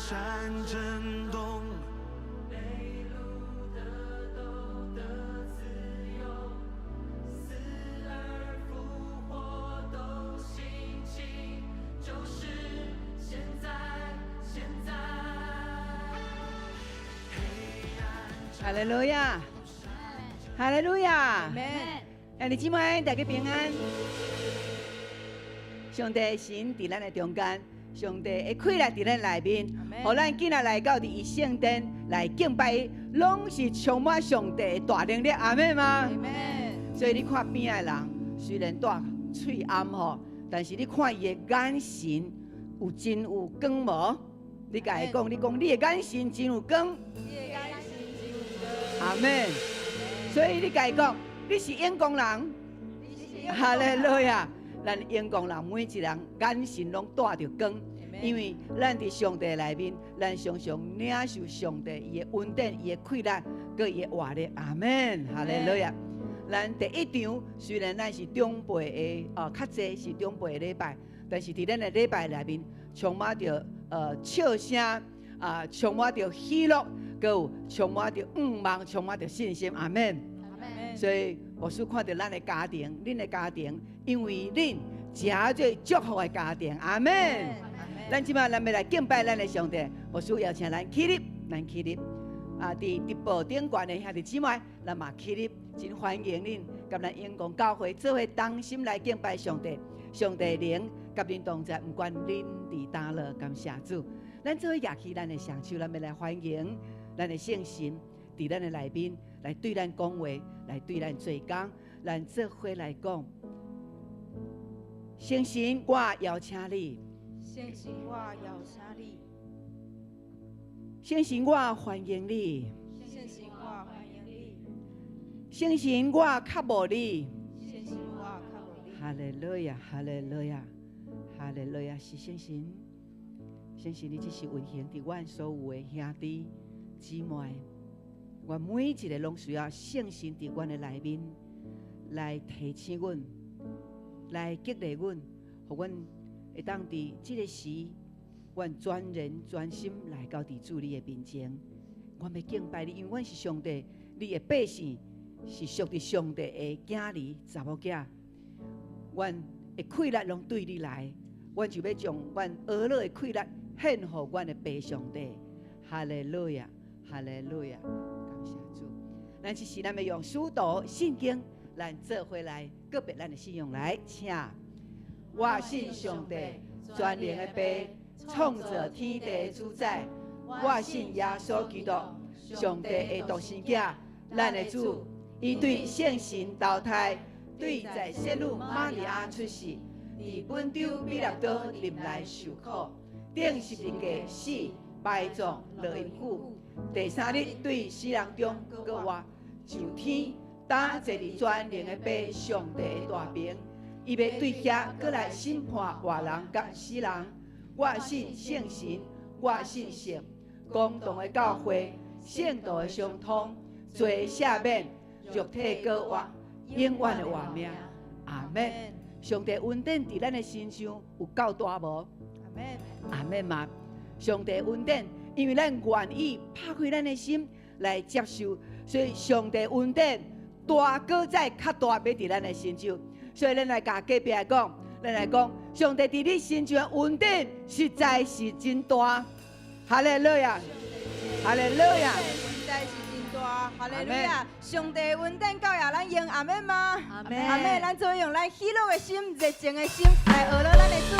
山震動，被擄的都得自由，死而復活都興起，就是現在，現在。黑暗哈利路亞，哈利路亞，兄弟姊妹，大家平安。上帝神佇咱的中間，上帝的氣力佇咱內面，予咱今仔來到佇伊聖殿來敬拜伊，攏是充滿上帝的大能力，阿們嗎？所以你看邊仔的人，雖然帶喙罨吼，但是你看伊的眼神有真有光無？你共伊講，你講你的眼神真有光。阿們。所以你共伊講，你是英國人。哈利路亞！咱英國人每一人眼神攏帶著光，因為咱佇上帝內面，咱常常領受上帝伊的恩典、伊的氣力、佮伊的活力。阿們，哈利路亞！咱第一場雖然咱是長輩的哦，較濟是長輩的禮拜，但是佇咱的禮拜內面充滿著笑聲啊，充滿著喜樂，閣有充滿著向望，充滿著信心。阿們。所以牧師看著咱的家庭，恁的家庭，因為恁成做祝福的家庭。阿們。咱這擺咱欲來敬拜咱的上帝，牧師邀請咱起立，咱起立。啊，佇直播頂懸的兄弟姊妹，咱嘛起立，真歡迎恁，佮咱永光教會做伙同心來敬拜上帝。上帝靈佮恁同在，毋管恁佇佗落，感謝主。咱做伙舉起咱的雙手，咱欲來歡迎咱的聖神佇咱的內面來對咱講話，來對咱做工。咱做伙來講，聖神，我邀請你。聖神，我邀請你。聖神，我歡迎你。聖神，我歡迎你。聖神，我渴慕你。聖神，我渴慕你。哈利路亞，哈利路亞，哈利路亞，是聖神。聖神，你這時運行佇阮所有的兄弟姊妹，阮每一个攏需要聖神佇阮的內面來提醒阮，來激勵阮，予阮會當佇這个時，阮全人全心來到佇主你的面前。阮欲敬拜你，因為阮是上帝，你的百姓是屬佇上帝的囝兒、查某囝。阮的氣力攏對你來，阮就欲將阮呵咾的氣力獻予阮的爸上帝。哈利路亞，哈利路亞，感謝主。咱這時咱欲用使徒信經，咱做伙來告白咱的信仰來，請。我信上帝全能的父，創造天地的主宰。我信耶穌基督，上帝的獨生子，咱的主。伊對聖神投胎，對在聖女瑪利亞出世，佇本丟彼拉多臨來受苦，釘十字架死，埋葬落陰府。第三日對死人中閣活，上天，擔坐佇全能的父上帝的大爿。伊欲對遐閣來審判活人佮死人。我信聖神，我信聖公同的教會，聖徒的相通，罪赦免，肉體閣活，永遠的活命。阿們。上帝恩典佇咱的身上有夠大無？阿們。阿們嘛。上帝恩典，因為咱願意拍開咱的心來接受，所以上帝恩典大閣再較大，欲佇咱的身上。所以咱來共隔壁講，咱來講，上帝佇你身上的恩典實在是真大。哈利路亞，哈利路亞。實在是真大，哈利路亞！上帝恩典夠予咱用，阿們嗎？阿們。阿們，咱做伙用咱喜樂的心、熱情的心來呵咾咱的主。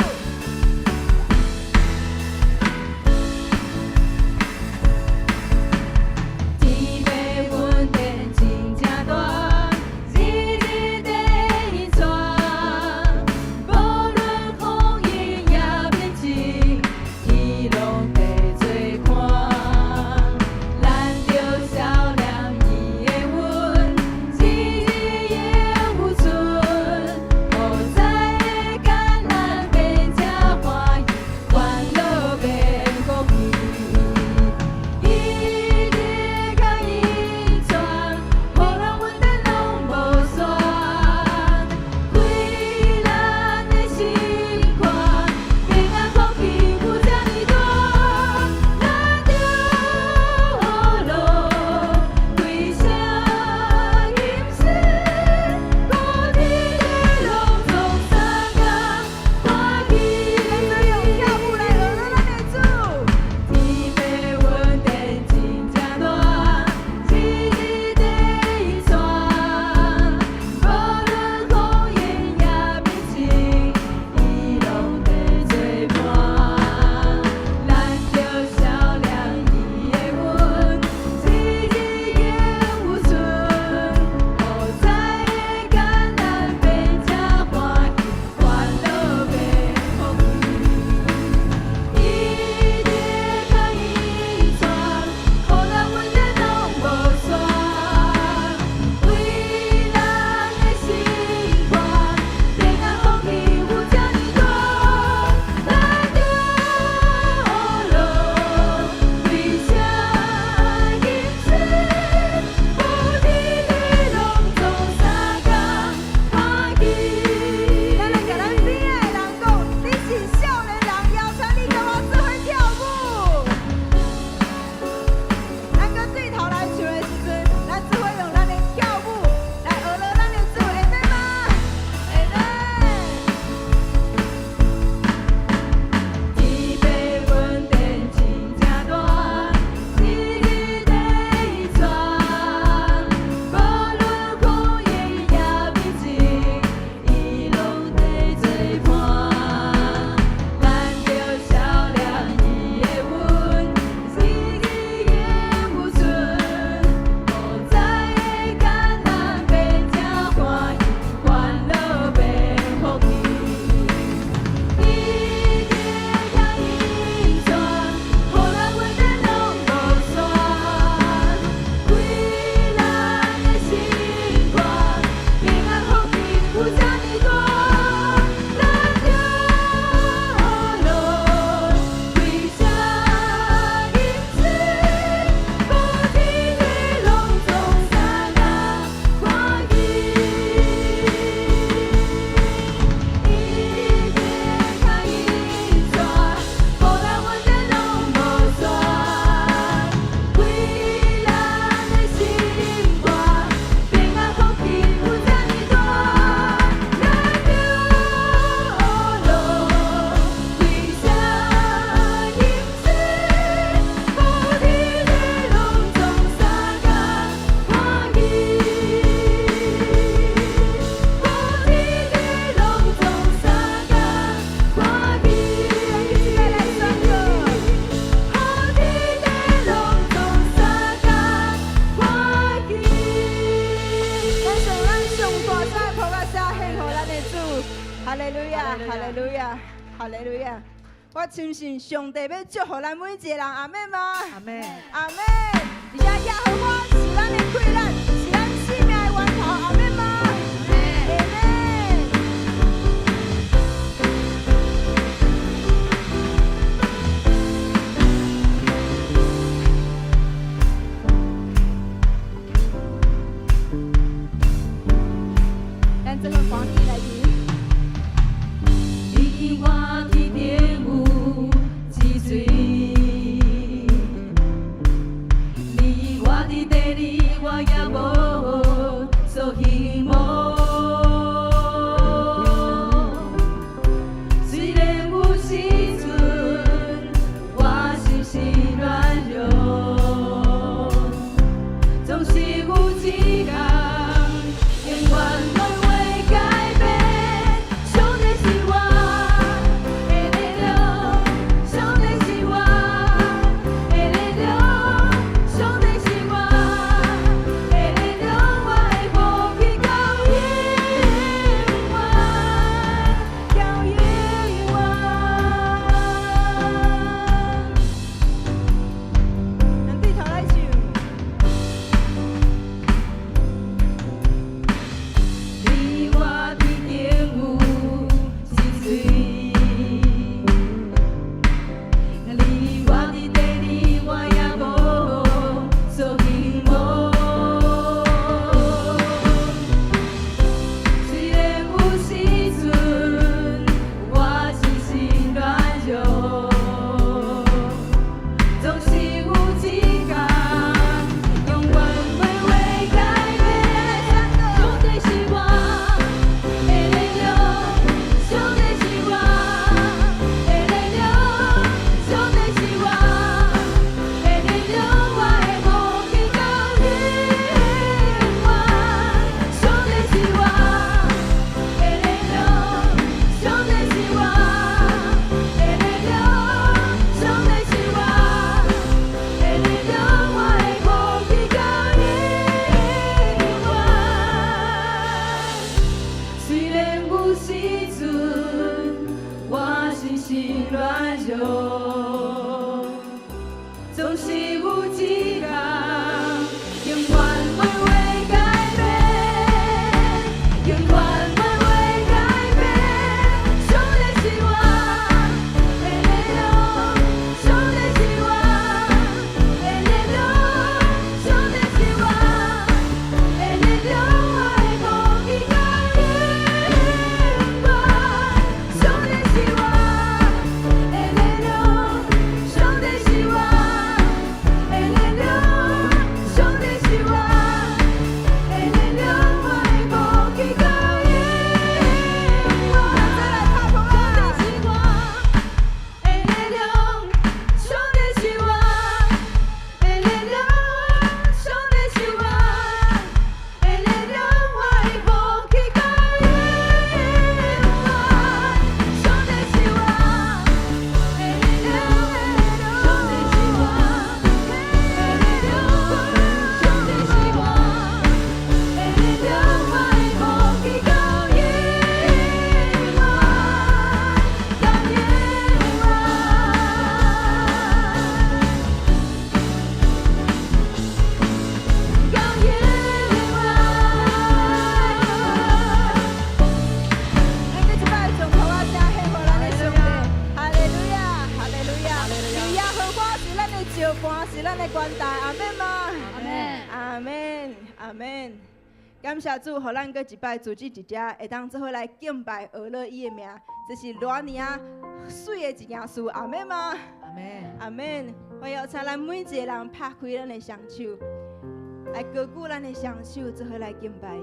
天父恩典真正大，日日地傳，無論風雲也變遷，伊攏在做看。咱著少念伊的恩，日日猶有存，予知的艱難變成我深信上帝欲祝福咱每一個人，阿們嗎？阿們。阿們。而且耶和華是咱的氣力，是咱生命的源頭，阿們嗎？阿們。咱這個歡喜來聽。你我天頂有一水，你我佇地裡我也無所希望。雖然有時陣我心是軟弱，總是有一天永遠攏會改變。上帝是我的力量，上帝是我的力量，上帝是我的力量，我的福氣到永遠，到永遠。咱對頭來唱。你我天頂有一水，你我佇地裡我也無所希望。雖然有時陣我心是軟弱，總是有一天永遠袂會改變。上帝是我的力量，上帝是我的力量，上帝是我的力量，我的福氣到永遠。上帝是我的力量，上帝是我的力量，上帝是我的力量，我的福氣到永遠。雖然有時陣我心是軟弱，總是有一天永遠袂會改變，永遠袂會改變。上帝是我的力量，上帝是我的力量，上帝是我的力量，我的福氣到永遠。上帝是我的力量，上帝是我的力量，上帝是我的力量，我的福氣到永遠。再來拍鼓啊！上帝是我的力量，上帝是我的力量，上帝是我的力量，我的福氣到永遠。上帝是我的力量，上帝是我的力量，上帝是我的力量，我的福氣到永遠，到永遠，到永遠。咱閣一擺將鼓仔聲獻予咱的上帝，哈利路亞，哈利路亞！因為耶和華是咱的石磐，是咱的關台，阿們嗎？阿們。阿們，阿們。感謝主，予咱閣一擺組織佇遮，會當做伙來敬拜學樂伊的名，這是偌爾仔媠的一件事，阿們嗎？阿們。阿們。我邀請咱每一個人拍開咱的雙手，來高舉咱的雙手，做伙來敬拜伊。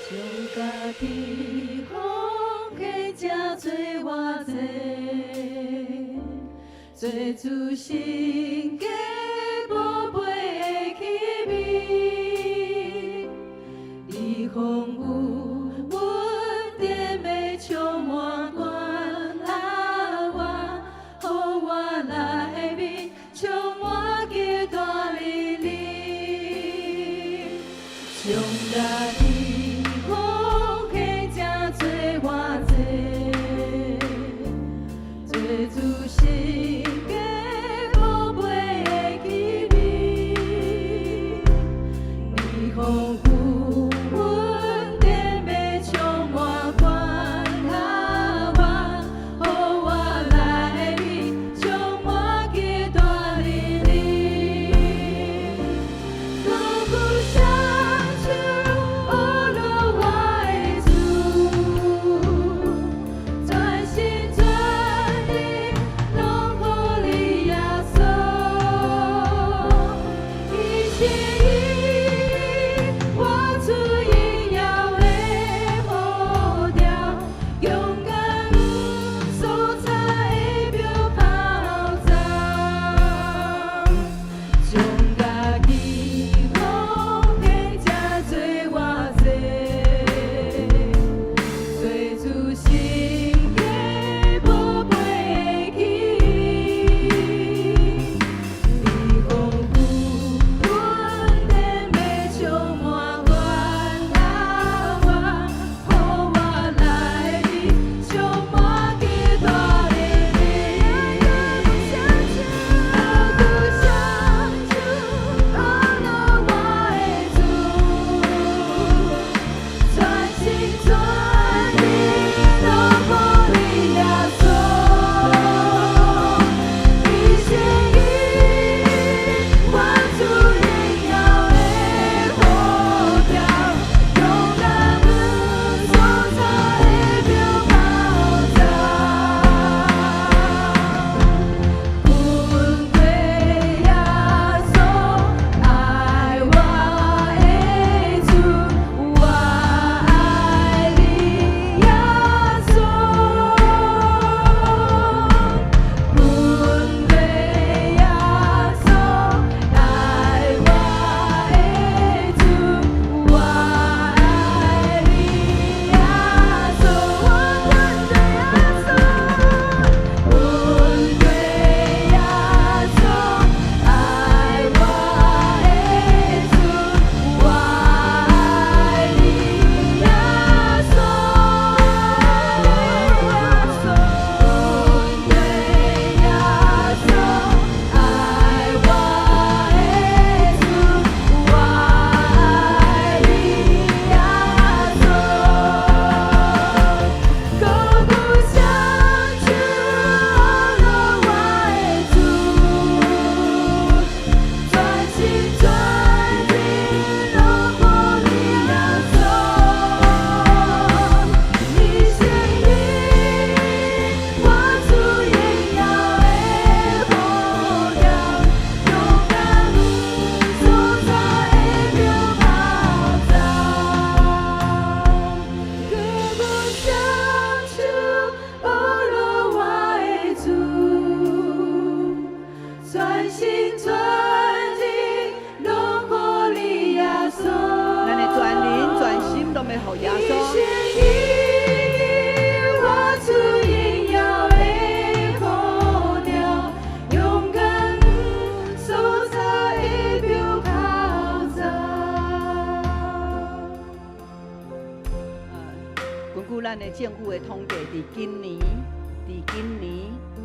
將家己奉獻這做活祭，做主聖潔寶貝的器皿，伫風雨恩典的充滿關愛我，予我內面充滿極大力量，將家己奉獻這做活祭。政府的統計，佇今年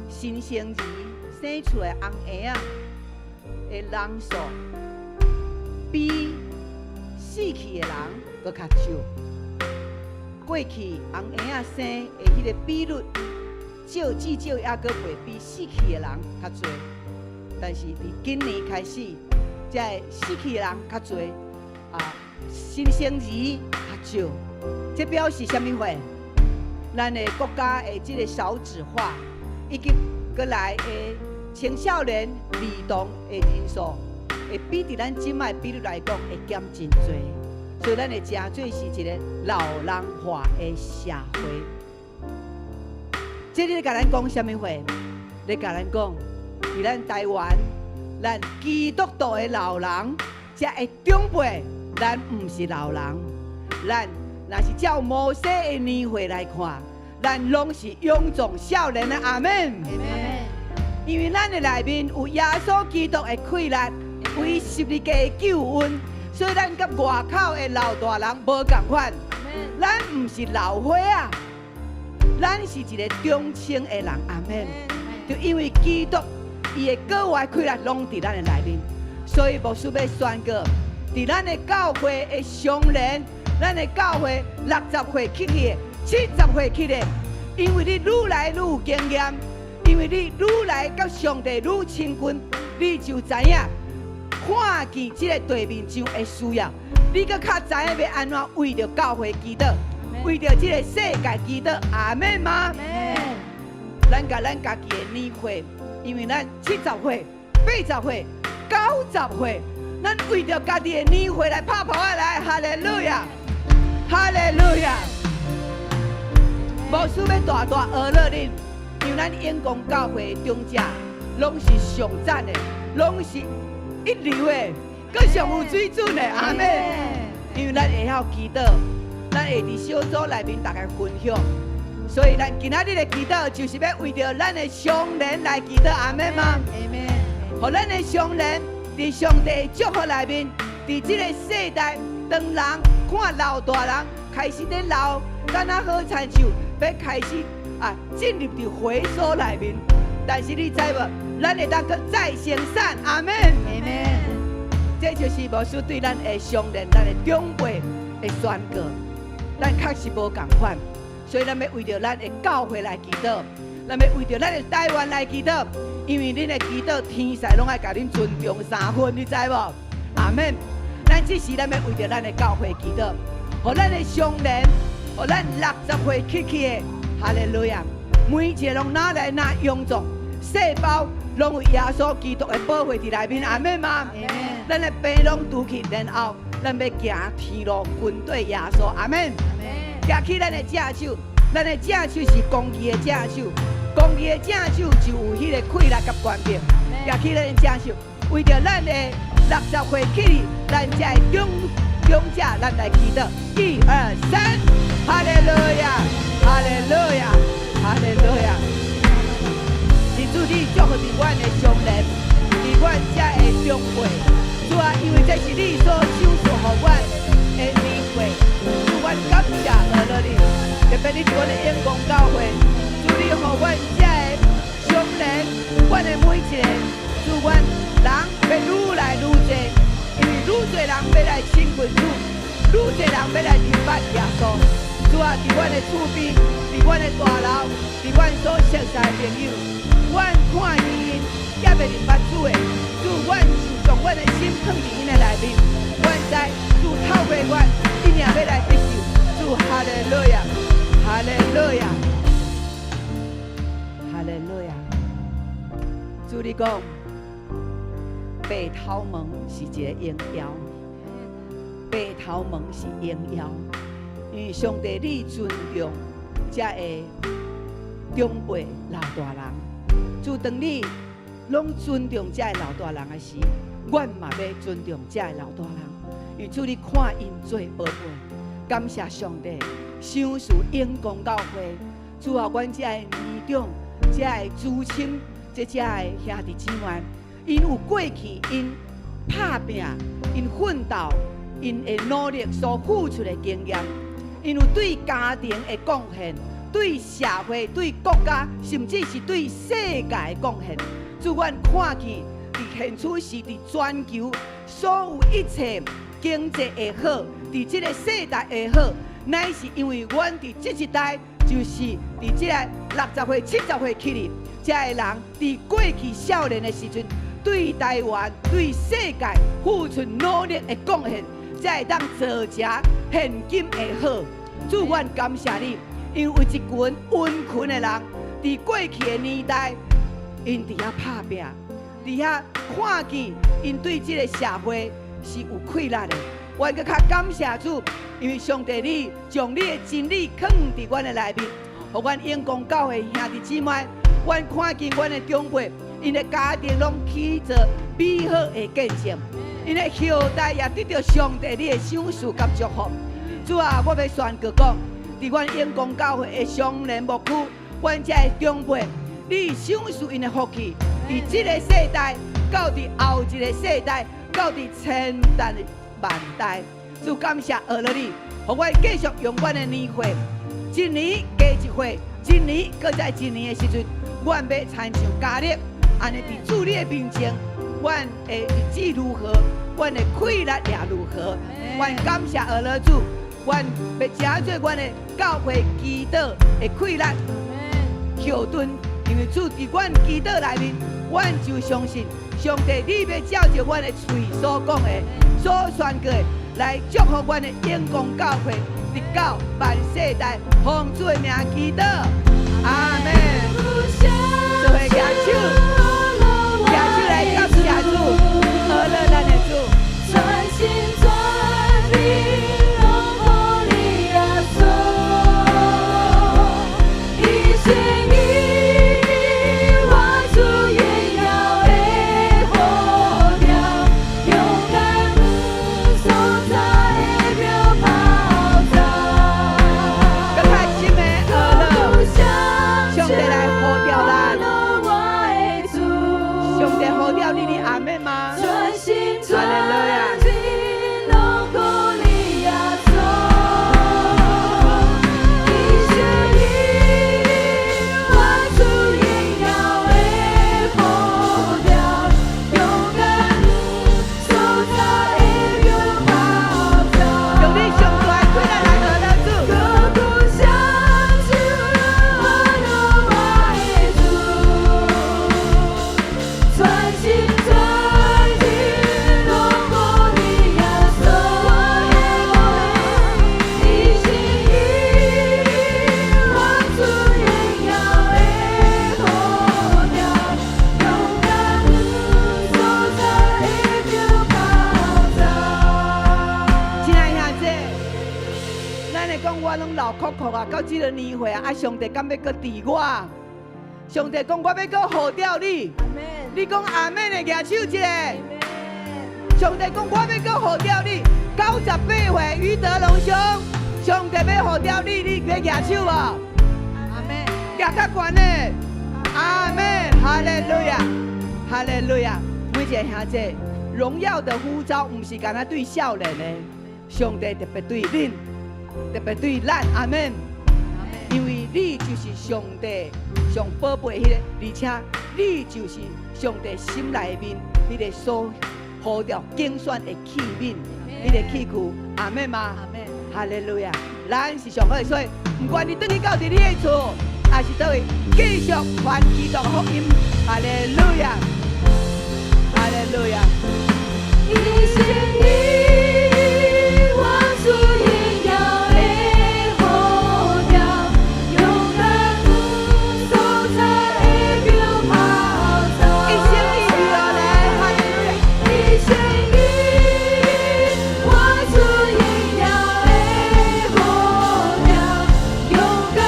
新生兒生出來紅嬰仔的人數，比死去的人閣較少。過去紅嬰仔生的彼个比率，少至少猶閣袂比死去的人較濟。但是佇今年開始，這个死去的人較濟，新生兒較少。這表示啥物貨？咱的國家的這个少子化，以及閣來的青少年兒童的人數，會比佇咱這擺比率來講會減真濟。所以咱會誠做是一个老人化的社會。這咧共咱講啥物話？咧共咱講，佇咱台灣，咱基督徒的老人，這的長輩，咱毋是老人，咱若是照摩西的年歲來看，咱攏是勇壯少年的。阿們。因為咱的內面有耶穌基督的氣力，有伊十字架的救恩，所以咱佮外口的老大人無仝款。咱毋是老歲仔，咱是一个長青的人。阿們。就因為基督伊的閣活氣力攏佇咱的內面，所以牧師欲宣告，佇咱的教會的上年，咱的教會60歲起去的，70歲起的，因為你愈來愈有經驗，因為你愈來佮上帝愈親近，你就知影看見這个地面上的需要，你閣較知影欲按怎為著教會祈禱，為著這个世界祈禱。阿們嗎？咱共咱家己的年歲，因為咱70歲、80歲、90歲，咱為著家己的年歲來拍噗仔來，哈利路亞，哈利路亞。牧師欲大大呵咾恁，因為咱永光教會的長者攏是上讚的，攏是一流的，閣上有水準的，阿們。因為咱會曉祈禱，咱會佇小組內面逐家分享。所以，咱今仔日的祈禱，就是欲為著咱的上年來祈禱，阿們嗎？阿們。予咱的上年，佇上帝的祝福內面，佇這个世代，當人看老大人開始咧老，敢若好親像欲開始進入佇回收內面。但是你知無？咱會當閣再生產，阿們。阿們。這就是牧師對咱的上年、咱的長輩的宣告。咱確實無仝款。所以咱欲為著咱的教會來祈禱，咱欲為著咱的台灣來祈禱，因為恁的祈禱，天使攏愛共恁尊重三分，你知無？阿們。咱這時咱欲為著咱的教會祈禱，予咱的上年，予咱60歲起去的，哈利路亞，每一个攏愈來愈勇壯，細胞攏有耶穌基督的寶血佇內面，阿們嗎？咱的病攏除去，然後咱欲行天路，跟綴耶穌，阿們。舉起咱的正手，咱的正手是公義的正手，公義的正手就有彼个氣力佮權柄。舉起咱的正手，為著咱的60歲起，咱這的長長者，咱來祈禱。一二三，哈利路亞，哈利路亞，哈利路亞。是主你祝福佇阮的上年，佇阮這的長輩。主啊，因為這是你所賞賜予阮的年歲。主，阮感謝呵咾你，特別你佇阮的永光教會，主你予阮這的上年，阮的每一个，主阮人欲愈來愈濟，因為愈濟人欲來親近主，愈濟人欲來認捌耶穌。主啊，佇阮的厝邊，佇阮的大樓，佇阮所熟似的朋友，阮看見𪜶猶未認捌主的，主，阮就將阮的心囥佇𪜶的內面，阮知主透過阮，一定欲來得救。主，哈利路亞，哈利路亞，哈利路亞。主你講，白頭毛是一个榮耀，白頭毛是榮耀，因為上帝你尊重這个長輩老大人。主，當你攏尊重這个老大人的時，阮嘛欲尊重這個老大人。因為主你看𪜶做寶貝，感謝上帝，賞賜永光教會，主啊，阮這个年長、這个知青、這个兄弟姊妹，𪜶有過去，𪜶拍拚、𪜶奮鬥、𪜶的努力所付出的經驗， 𪜶有對家庭的貢獻，對社會、對國家，甚至是對世界的貢獻。主，阮看見佇現此時，佇全球所有一切經濟會好，佇這個世代會好，乃是因為阮佇這一代，就是佇這个60歲、70歲起哩，這个人佇過去少年的時陣，對台灣、對世界付出努力的貢獻，才會當造成現今的好。主，阮感謝你，因為有一群殷勤的人，佇過去的年代，𪜶佇遐拍拚，佇遐看見𪜶對這个社會是有氣力的。阮閣較感謝主，因為上帝你將你的真理囥佇阮的內面，予阮永光教會兄弟姊妹，阮看見阮的長輩，𪜶的家庭攏起做美好的見證，𪜶的後代也得著上帝你的賞賜佮祝福。主啊，我欲宣告講，佇阮永光教會的雙連牧區，阮遮的長輩，你賞賜𪜶的福氣，佇這个世代到佇後一個世代，到佇千代萬代。主，感謝阿樂你，予阮繼續用阮的年歲，一年加一歲，一年閣再一年的時陣，阮欲親像迦勒，按呢佇主你的面前，阮的日子如何，阮的氣力也如何。阮感謝阿樂主，阮欲成做阮的教會祈禱的氣力後盾，因為主佇阮祈禱內面，阮就相信上帝，你欲照著阮的喙所講的、所宣告的，來祝福阮的永光教會，直到萬世代，奉主的名祈禱，阿門。做伙舉手，舉手來感謝主，阿樂咱的主。全心全意攏予你耶穌，一心意活出榮耀的呼召，勇敢往所插的標跑走。閣較深的阿樂，上帝來呼召咱，上帝呼召你，你阿們嗎？全心全意攏予你耶穌，一心意活出榮耀的呼召，勇敢所插的標跑走。用你上大的氣力來阿樂主。閣久相守阿樂我的主，全心全意攏予你耶穌，一心意活出榮耀的呼召，勇敢所插的標跑走。親愛兄弟，咱會講我攏老摳摳啊，到這个年歲啊，啊上帝敢欲閣治我？上帝講我欲閣呼召你，阿門。你講阿們的舉手一下。上帝講我欲閣呼召你，98歲余德龍兄，上帝欲呼召你，你欲舉手無？阿門。舉較懸的，阿們，哈利路亞，哈利路亞。每一个兄弟，榮耀的呼召，毋是干焦對少年的，上帝特別對恁，特別對咱，阿們。因為你就是上帝上寶貝彼个，而且你就是上帝心內面彼个所呼召揀選的器皿，彼个器具，阿們嗎？阿們。哈利路亞，咱是上好的，所以毋管你轉去到佇你的厝，抑是佗位，繼續傳基督福音。哈利路亞，哈利路亞。一心意活出榮耀的呼召，勇敢所插的標跑走。一心一意哦，來，哈利路亞。一心意活出榮耀的呼召，勇敢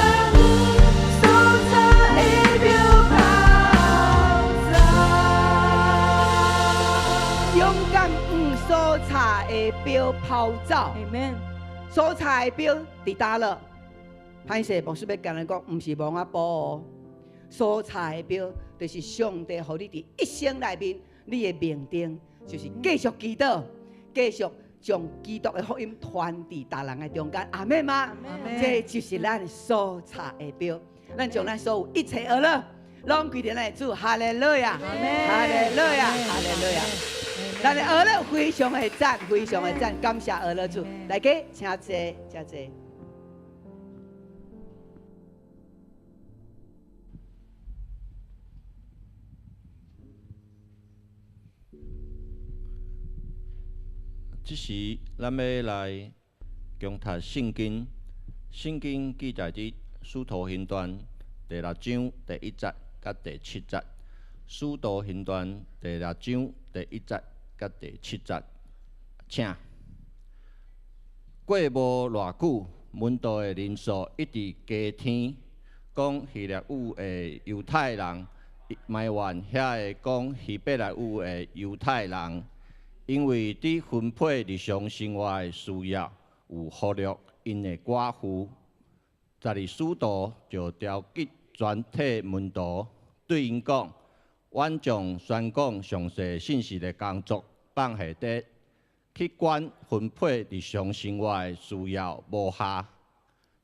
所插的標跑走。勇敢往所插的標跑走，阿們。所插的標佇佗落？歹勢，牧師欲共咱講，毋是墓仔埔哦。所插的標，就是上帝予你佇一生內面，你的命定，就是繼續祈禱，繼續將基督的福音傳佇逐人的中間，阿們嗎？這就是咱所差的標，咱將咱所有一切學樂，攏歸予咱的主，哈利路亞，哈利路亞，哈利路亞。咱的學樂非常的讚，非常的讚，感謝學樂主。大家請坐，請坐。這時，咱欲來恭讀聖經。聖經記載佇《使徒行傳》第六章第一節佮第七節。《使徒行傳》第六章第一節佮第七節，請。過無偌久，門徒的人數一直加添，講希臘語的猶太人埋怨遐个講希伯來語的猶太人。因為佇分配日常生活的需要，有忽略𪜶的寡婦。12使徒就召集全體門徒，對𪜶講：阮將宣講上帝信息的工作放下底，去管分配日常生活的需要無效。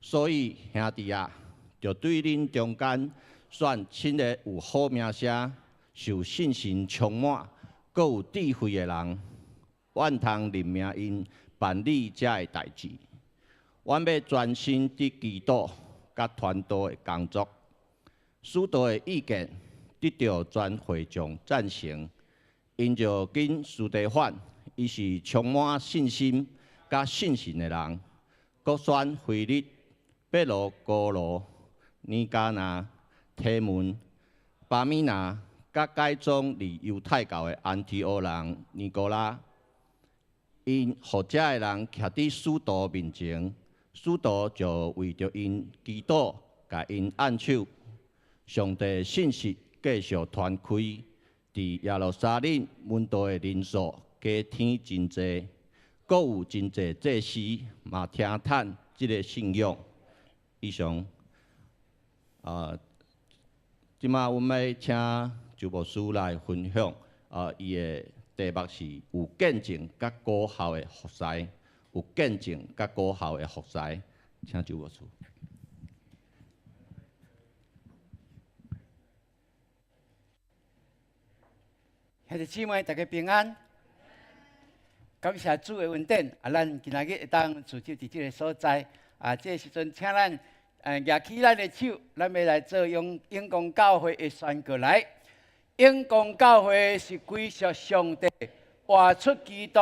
所以兄弟啊，著對恁中間選七个有好名聲、受信心充滿、閣有智慧的人。阮通任命𪜶辦理這个代誌。阮欲專心佇祈禱佮傳道的工作。使徒的意見得著全會眾贊成，𪜶就揀司提反，伊是充滿信心佮信實的人，閣選腓力、彼羅哥羅、尼迦拿、提門、巴米拿，佮改宗入猶太教的安提阿人尼哥拉。𪜶予遮个人徛佇使徒面前，使徒就為著𪜶祈禱，共𪜶按手。上帝信息繼續傳開，佇耶路撒冷門徒的人數加添真濟，閣有真濟祭司嘛聽探這个信仰。以上，啊，這馬阮欲請周牧師來分享，啊，伊的題目是有見證佮果效的服侍，有見證佮果效的服侍，請周牧師。兄弟姊妹，大家平安。感謝主的恩典，啊，咱今仔日會當聚集佇這个所在。啊，這个時陣，請咱舉起咱的手，咱欲來做永永光教會的宣告來。永光教會是歸屬上帝，活出基督，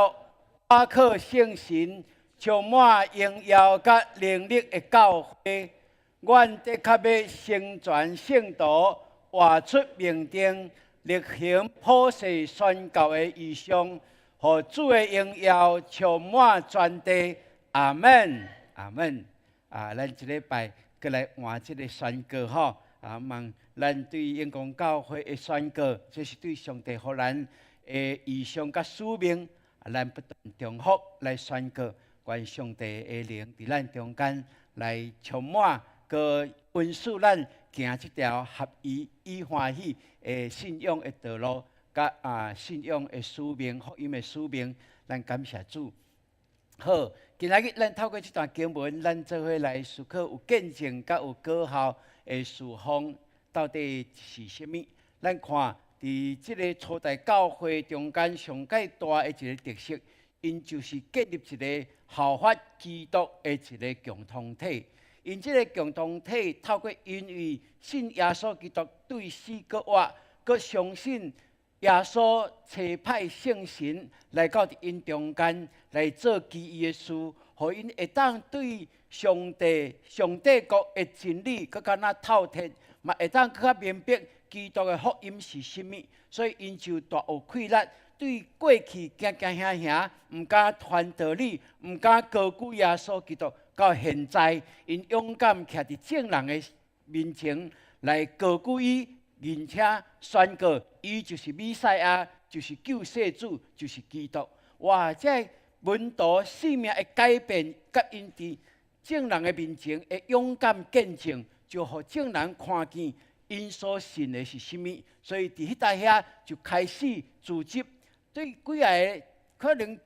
倚靠聖神，充滿榮耀佮能力的教會。阮的確欲成全聖徒，活出命定，力行普世宣教的異象，予主的榮耀充滿全地。阿們，阿們。啊，咱這禮拜閣來換這个宣告吼。啊，望咱對永光教會的宣告，這是對上帝予咱的異象佮使命，啊，咱不斷重複來宣告，願上帝的靈佇咱中間來充滿，閣允許咱行這條合伊伊歡喜的信仰的道路，佮信仰的使命、福音的使命，咱感謝主。好，今仔日咱透過這段經文，咱做伙來思考有見證佮有果效的事奉到底是啥物？咱看佇這个初代教會中間上蓋大的一个特色，𪜶就是建立一个效法基督的一个共同體。𪜶這个共同體透過因為信耶穌基督對死閣活，閣相信耶穌差派聖神來到佇𪜶中間來做奇異的事，予𪜶會當對上帝、上帝國的真理閣較若透徹，嘛會當閣較明白基督的福音是啥物，所以𪜶就大有氣力，對過去驚驚嚇嚇，毋敢傳道理，毋敢高舉耶穌基督，到現在，𪜶勇敢徛佇眾人的面前來高舉伊，而且宣告伊就是彌賽亞，就是救世主，就是基督。哇！這个門徒生命的改變，佮𪜶佇眾人的面前的勇敢見證，就予眾人看見𪜶所信的是啥物。所以佇彼搭遐就開始組織，對幾仔个可能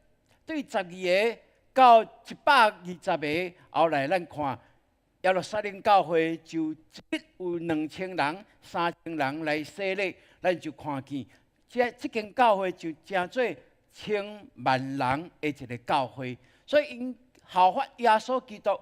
對12個到120個，後來咱看耶路撒冷教會就一日有2000人、3000人來洗禮，咱就看見這間教會就成做千萬人的一個教會。所以𪜶效法耶穌基督，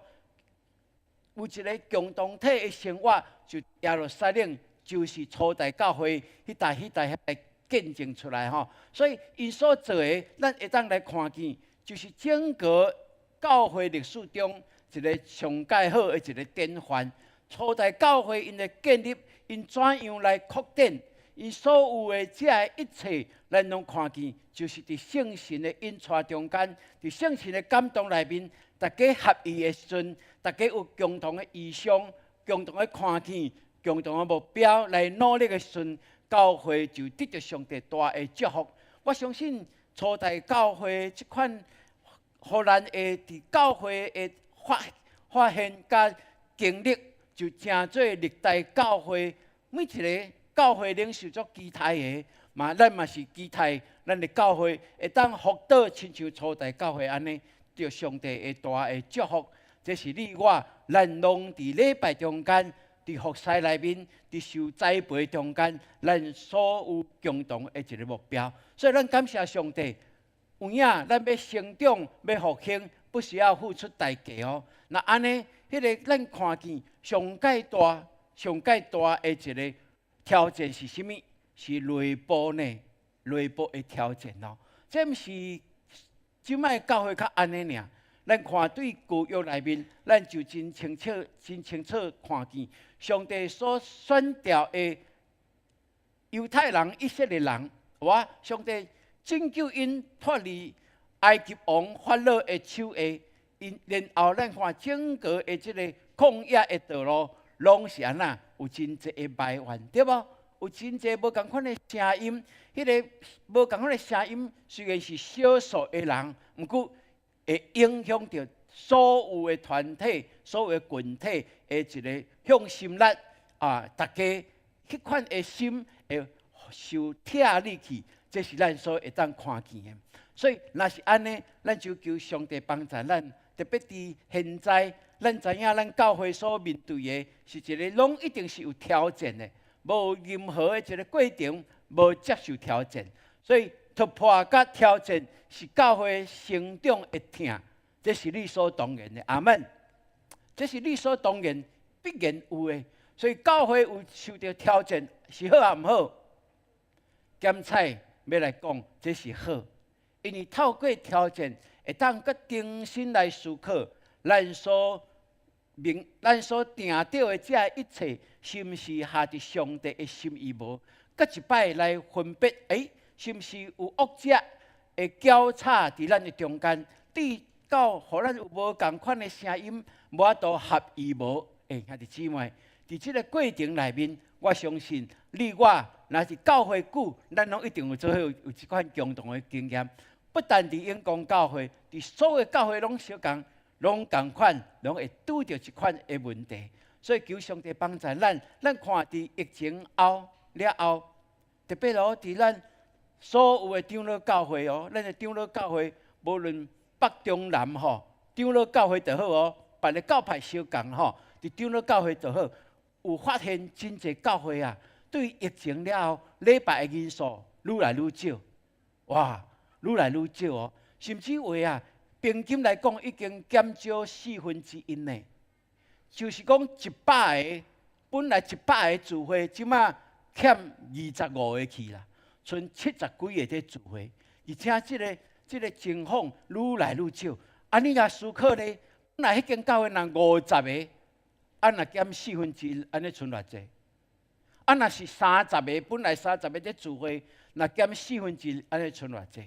有一個共同體的生活，就耶路撒冷就是初代教會，彼代彼代來見證出來吼。所以𪜶所做的，咱會當來看見，就是整個教會歷史中一個上蓋好的一個典範。初代教會𪜶的建立，𪜶怎樣來擴展，𪜶所有的這一切，咱攏看見，就是佇聖神的引帶中間，佇聖神的感動內面，大家合一的時陣，大家有共同的異象、共同的看見、共同的目標來努力的時陣，教會就得著上帝大的祝福。我相信初代教會這款，予咱會佇教會的發現佮經歷，就成做歷代教會每一個教會領袖所期待的，嘛，咱嘛是期待咱的教會會當復倒親像初代教會按呢，著上帝的大的祝福。這是你我咱攏佇禮拜中間，佇服侍內面，佇受栽培中間，咱所有共同的一個目標。所以咱感謝上帝，有影咱欲成長，欲復興，不需要付出代價哦。若按呢，彼個咱看見上蓋大、上蓋大的一個挑戰是啥物？是內部呢？內部的挑戰哦。這毋是這擺教會較按呢爾。咱看對舊約內面，咱就真清楚、真清楚看見上帝所選召的猶太人、以色列人，哇！上帝拯救𪜶脫離埃及王法老的手下，𪜶然後咱看整個的這個曠野的道路，攏是按怎？有真濟的埋怨，對無？有真濟無仝款的聲音，彼個無仝款的聲音雖然是少數的人，毋過會影響著所有的團體、所有的群體的一個向心力啊！大家彼款的心會受拆離去，這是咱所會當看見的。所以，若是按呢，咱就求上帝幫助咱，特別佇現在，咱知影咱教會所面對的是一個攏一定是有挑戰的，無任何的一個過程無接受挑戰。所以突破佮挑戰是教會成長的疼，這是理所當然的。阿門。這是理所當然必然有的。所以教會有受著挑戰是好抑毋好？檢採欲來講，這是好，因為透過挑戰，會當閣重新來思考，咱所定著的這一切，是毋是合佇上帝的心意無？閣一擺來分別，是毋是有惡者會攪吵佇咱的中間，直到予咱有無仝款的聲音，無法度合意無？兄弟姊妹，佇這個過程內面，我相信你我若是教會久，咱攏一定有做伙有這款共同的經驗。不但佇永光教會，佇所有教會攏相仝，攏仝款，攏會拄著這款的問題。所以求上帝幫助咱，咱看佇疫情後了後，特別哦，佇咱所有的長老教會哦，咱的長老教會無論北中南吼，長老教會就好哦，別个教派相仝吼，佇長老教會就好，有發現真濟教會啊，對疫情了後，禮拜的人數愈來愈少，哇，愈來愈少哦，甚至話啊，平均來講已經減少四分之一呢。就是講100個，本來100個聚會，這馬減25個去啦，賰七十幾個佇聚會，而且這個情況愈來愈少。啊，你若思考咧，本來彼間教會若50個，啊，若減四分之一，按呢賰偌濟？啊，若是三十個，本來三十個佇聚會，若減四分之一，按呢賰偌濟？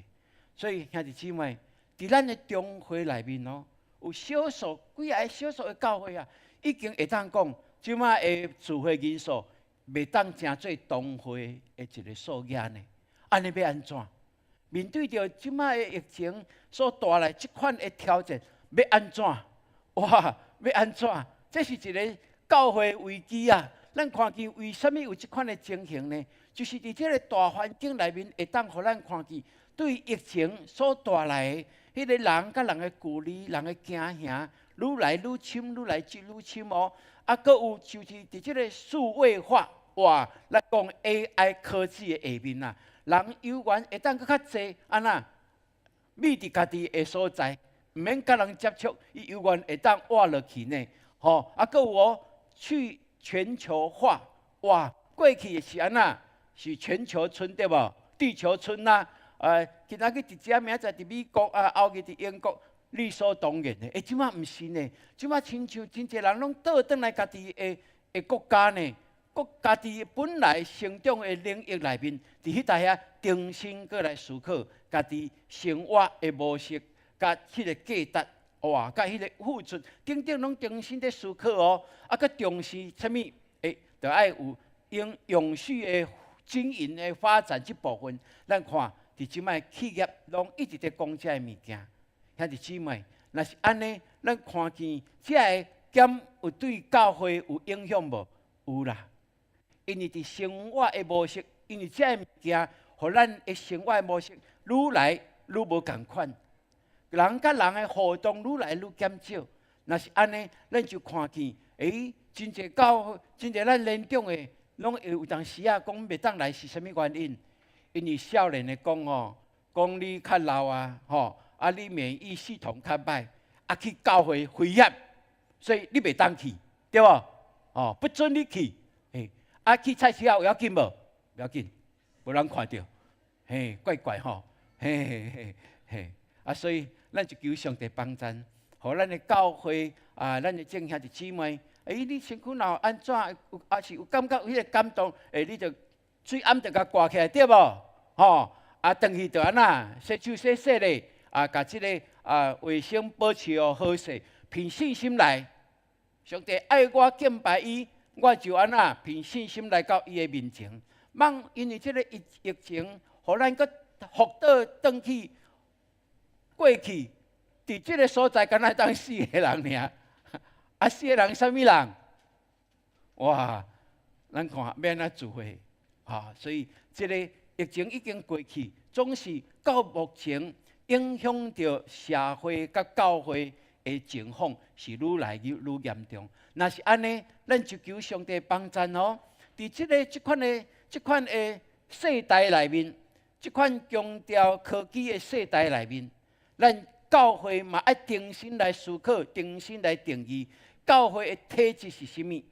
所以兄弟姊妹，佇咱的中會內面哦，有少數幾仔個少數的教會啊，已經會當講，這馬的聚會人數袂當成做同會的一個數額呢。按呢欲按怎？面對著這馬的疫情所帶來這款的挑戰，欲按怎？哇，欲按怎？這是一個教會危機啊！咱看見為啥物有這款的情形呢？就是佇這個大環境內面，會當予咱看見對疫情所帶來彼个人佮人的距離，人的行行，愈來愈深，愈來愈深哦。啊，閣有就是佇這个數位化，哇，咱講 AI 科技的下面啊，人猶原會當閣較濟，按怎覕佇家己的所在，毋免佮人接觸，伊猶原會當活落去呢。吼，啊，閣有哦，去全球化，哇，過去是按怎？是全球村對無？地球村啊，今仔日佇遮，明仔載佇美國啊，後日佇英國，理所當然的。欸，這馬毋是呢，這馬親像真濟人攏倒轉來家己的國家呢，國家己本來成長的領域內面，佇彼搭遐重新閣來思考家己生活的模式，佮彼个價值，哇，佮彼个付出等等，攏重新咧思考哦。啊，閣重視啥物？欸，著愛有永永續的經營的發展這部分，咱看佇這擺企業攏一直佇講這个物件。兄弟姊妹，若是按呢，咱看見這个敢有對教會有影響無？有啦，因為佇生活的模式，因為這个物件，予咱的生活的模式愈來愈無仝款，人佮人的互動愈來愈減少。若是按呢，咱就看見，欸，真濟教會，真濟咱年長的，攏會有當時仔講袂當來是啥物原因？因為少年的講吼，講你較老啊，吼，啊你免疫系統較歹，啊去教會危險，所以你袂當去，對無？哦，不准你去，嘿，啊去菜市仔有要緊無？無要緊，無人看著，嘿，怪怪吼，嘿嘿嘿嘿，啊所以咱就求上帝幫贊，予咱的教會啊，咱的眾兄弟姊妹。欸，你身軀若有按怎，有抑是有感覺有彼个感動，欸，你就喙罨就共掛起來，對無？吼，啊，轉去就按怎，洗手洗洗咧，啊，共這个啊衛生保持好勢，憑信心來。上帝愛我敬拜伊，我就按怎憑信心來到伊的面前。望因為這个疫情，予咱閣復倒轉去過去，佇這个所在，敢若會當四个人爾。啊，四个人啥物人？哇！咱看欲按怎聚會，哈，所以這个疫情已經過去，總是到目前影響著社會佮教會的情況是愈來愈嚴重。若是按呢，咱就求上帝幫贊哦。佇這款的世代內面，這款強調科技的世代內面，咱教會嘛愛重新來思考，重新來定義教會的體質是啥物？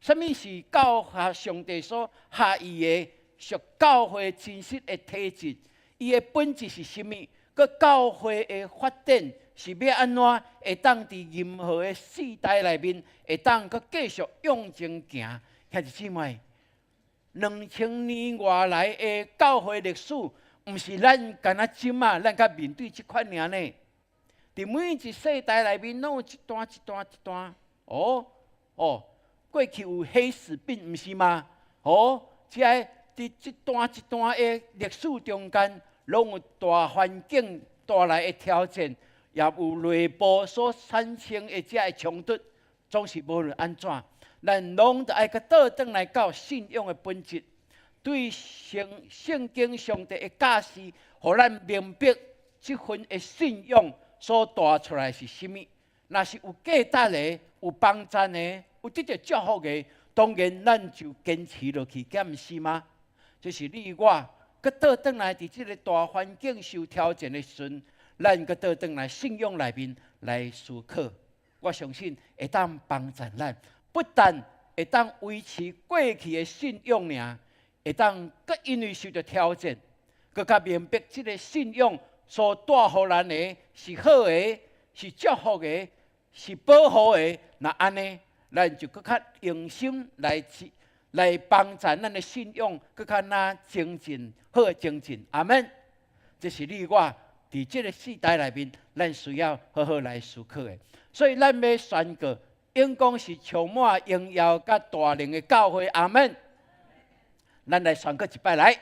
啥物是教會上帝所合意的屬教會真實的體質？伊的本質是啥物？閣教會的發展是欲按怎？會當佇任何的世代內面，會當閣繼續向前行？兄弟姊妹，2000年外來的教會歷史，毋是咱干焦這馬，咱較面對這款爾呢。佇每一世代內面，攏有一段一段一段。哦哦，過去有黑死病，毋是嗎？哦，這个佇這段一段的歷史中間，攏有大環境帶來的挑戰，也有內部所產生的這个衝突，總是無論按怎，咱攏著愛閣倒轉來到信仰的本質，對聖經上帝的教示，予咱明白這份的信仰所帶出來是啥物。若是有價值的、有幫贊的、有得著祝福的，當然咱就堅持落去，敢毋是嗎？這是你我閣倒轉來佇這个大環境受挑戰的時陣，咱閣倒轉來信仰內面來思考。我相信會當幫贊咱，不但會當維持過去的信仰爾，會當閣因為受著挑戰，閣較明白這个信仰所帶予咱的是好的，是祝福的，是保護的。若按呢，咱就閣較用心來幫贊咱的信仰，閣較若精進，好的精進。阿門。這是你我佇這个世代內面，咱需要好好來思考的。所以咱欲宣告，應當是充滿榮耀佮大能的教會。阿門。咱來宣告一擺來，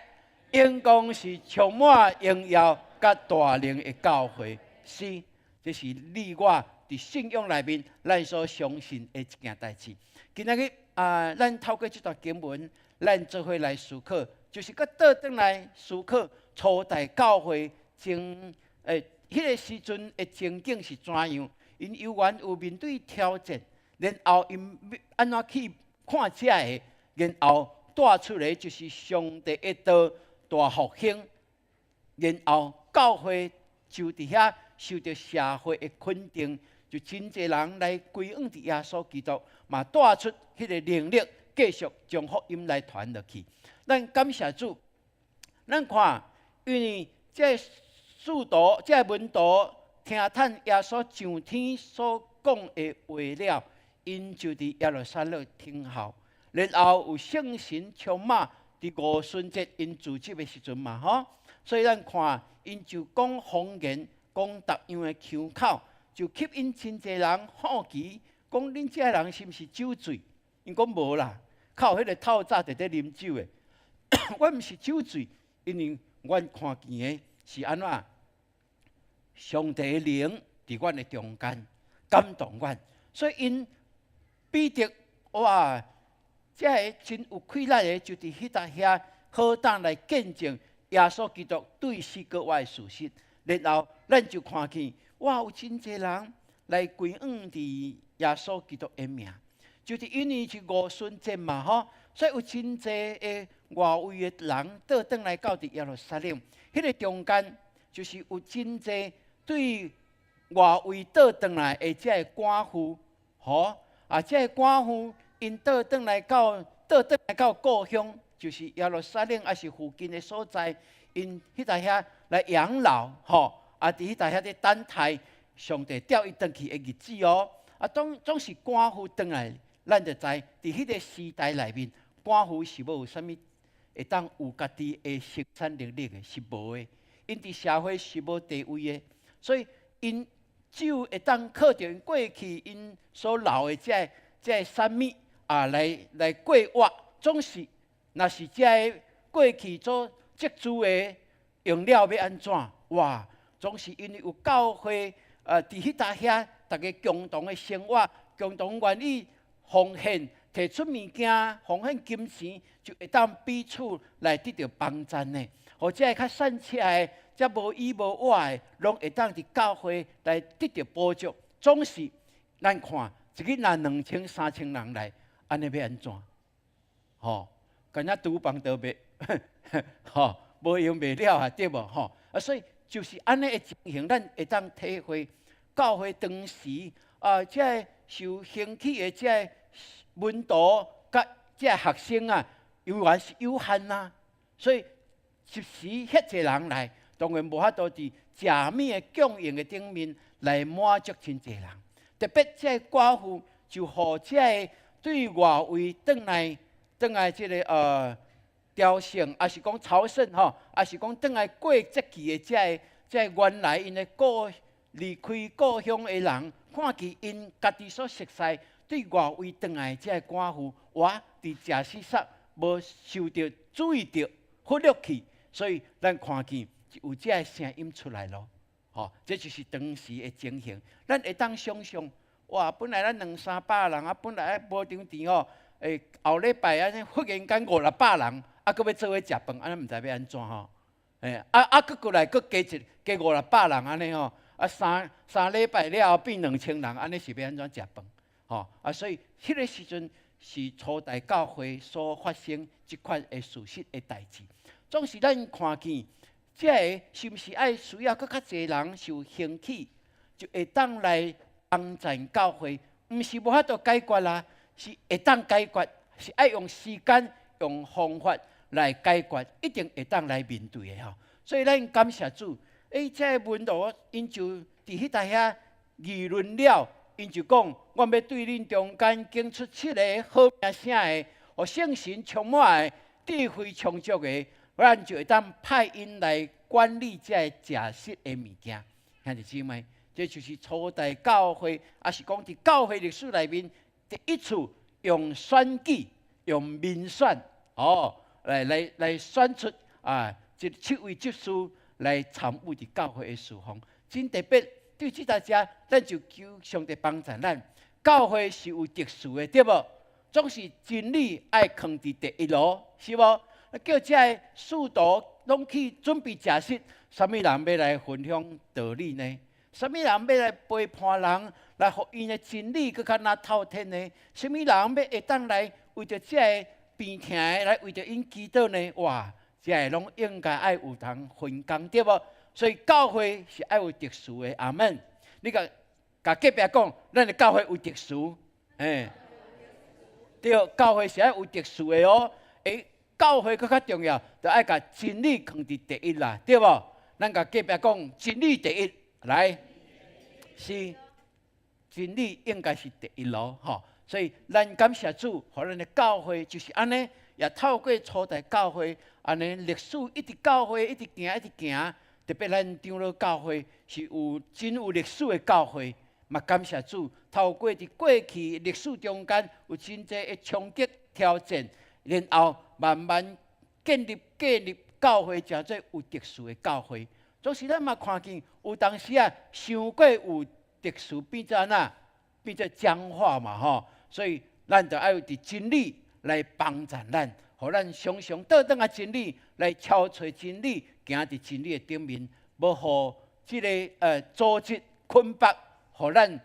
應當是充滿榮耀佮大能的教會。是，這是你我佇信仰內面，咱所相信的一件代誌。今仔日啊，咱透過這段經文，咱做伙來思考，就是閣倒轉來思考初代教會前彼个時陣的情景是怎樣？𪜶猶原有面對挑戰，然後𪜶按怎去看這个，然後帶出來就是上帝的道大復興，然後教會就佇遐受著社會的肯定，就真濟人來歸向佇耶穌基督，嘛帶出彼个能力，繼續將福音來傳落去。咱感謝主，咱看，因為這使徒、這門徒聽趁耶穌上天所講的話了，𪜶就佇耶路撒冷等候，然後有聖神充滿，佇五旬節𪜶聚集的時陣嘛，吼，所以咱看𪜶就講方言，講別樣的腔口，就吸引真濟人好奇，講恁這人是毋是酒醉？𪜶講無啦，較有彼個透早佇咧啉酒的，阮毋是酒醉，因為阮看見的是按怎？上帝的靈佇阮的中間感動阮，所以𪜶彼得哇，這个真有氣力的，就佇彼搭遐好膽來見證耶穌基督對死閣活的事實。然後咱就看見，哇，有真濟人來歸向佇耶穌基督的名，就是因為是五旬節嘛，吼，所以有真濟的外圍的人倒轉來到佇耶路撒冷，彼個中間就是有真濟對外圍倒轉來的這个寡婦，吼，啊，這个寡婦𪜶倒轉來到故鄉，就是耶路撒冷，抑是附近的所在，𪜶彼搭遐來養老，吼，啊，佇彼搭遐咧等待上帝調伊轉去的日子哦。啊，當總是寡婦轉來，咱就知佇彼個時代內面，寡婦是無有啥物會當有家己的生產能力的，是無的。𪜶佇社會是無地位的，所以𪜶只有會當靠著𪜶過去𪜶所留的這个產物啊，來過活。總是，若是這个過去所積聚的用了欲按怎？哇！總是因為有教會，佇彼搭遐，逐家共同的生活，共同願意奉獻，提出物件，奉獻金錢，就會當彼此來得著幫贊的。予這个較散赤的，這無衣無襪的，攏會當佇教會來得著補助。總是咱看，一日若2000、3000人來，按呢欲按怎？吼，敢若廚房都袂，吼，無用袂了啊，對無？吼，啊，所以就是按呢的情形，咱會當體會教會當時啊，這个受興起的這个門徒佮這个學生啊，猶原是有限啊，所以一時遐濟人來，當然無法度佇食物的供應的頂面來滿足真濟人。特別這個寡婦就予這个對外圍轉來這个朝聖，抑是講朝聖吼，抑是講轉來過節期的這个原來𪜶的故離開故鄉的人，看見𪜶家己所熟似對外圍轉來這个寡婦，哇，佇食肆煞無受著注意著忽略去，所以咱看見有這个聲音出來咯，吼，這就是當時的情形。咱會當想象，哇，本來咱兩三百人啊，本來無場地吼，欸，後禮拜按呢忽然間五六百人，啊，閣欲做伙食飯，按呢毋知欲按怎吼？欸，啊啊，閣過來閣加五六百人按呢吼，啊三禮拜了後變2000人，按呢是欲按怎食飯？吼，啊，所以彼個時陣是初代教會所發生這款的事實的代誌。總是咱看見，這个是毋是愛需要閣較濟人受興起，就會當來幫贊教會？毋是無法度解決啦，是會當解決，是愛用時間、用方法來解決，一定會當來面對的吼。所以咱感謝主，欸，這个門徒𪜶就佇彼搭遐議論了，𪜶就講：阮欲對恁中間揀出七个好名聲的，予聖神充滿的，智慧充足的，咱就會當派𪜶來管理這个食食的物件。兄弟姊妹，這就是初代教會，抑是講佇教會歷史內面第一次用選舉、用民選，哦，來選出啊，這七位執事來參與佇教會的事奉，真特別。對這大家，咱就求上帝幫助咱。教會是有秩序的，對無？總是真理愛囥佇第一路，是無？叫這个使徒攏去準備食食，啥物人欲來分享道理呢？啥物人欲來陪伴人，來予𪜶的真理閣較若透徹呢？啥物人欲會當來為著這个病疼的來為著𪜶祈禱呢？哇！這个攏應該愛有人分工，對無？所以教會是愛有特殊的，阿門。你共共隔壁講，咱的教會有特殊，嘿，對，教會是愛有特殊的哦。欸，教會閣較重要，就愛共真理囥佇第一啦，對無？咱共隔壁講，真理第一，來，是真理應該是第一咯，吼。所以咱感謝主，予咱的教會就是按呢，也透過初代教會，按呢歷史一直教會一直行一直行，特別咱長老教會是有真有歷史的教會，嘛感謝主，透過佇過去歷史中間有真濟的衝擊挑戰，然後慢慢建立建立教會，成做有特殊的教會。總是咱嘛看見有當時啊，傷過有特殊變做按怎，變做僵化嘛吼。所以咱就愛有佇真理來幫助咱，予咱常常倒轉來真理來敲揣真理，行佇真理的頂面，無予這个組織捆綁，予咱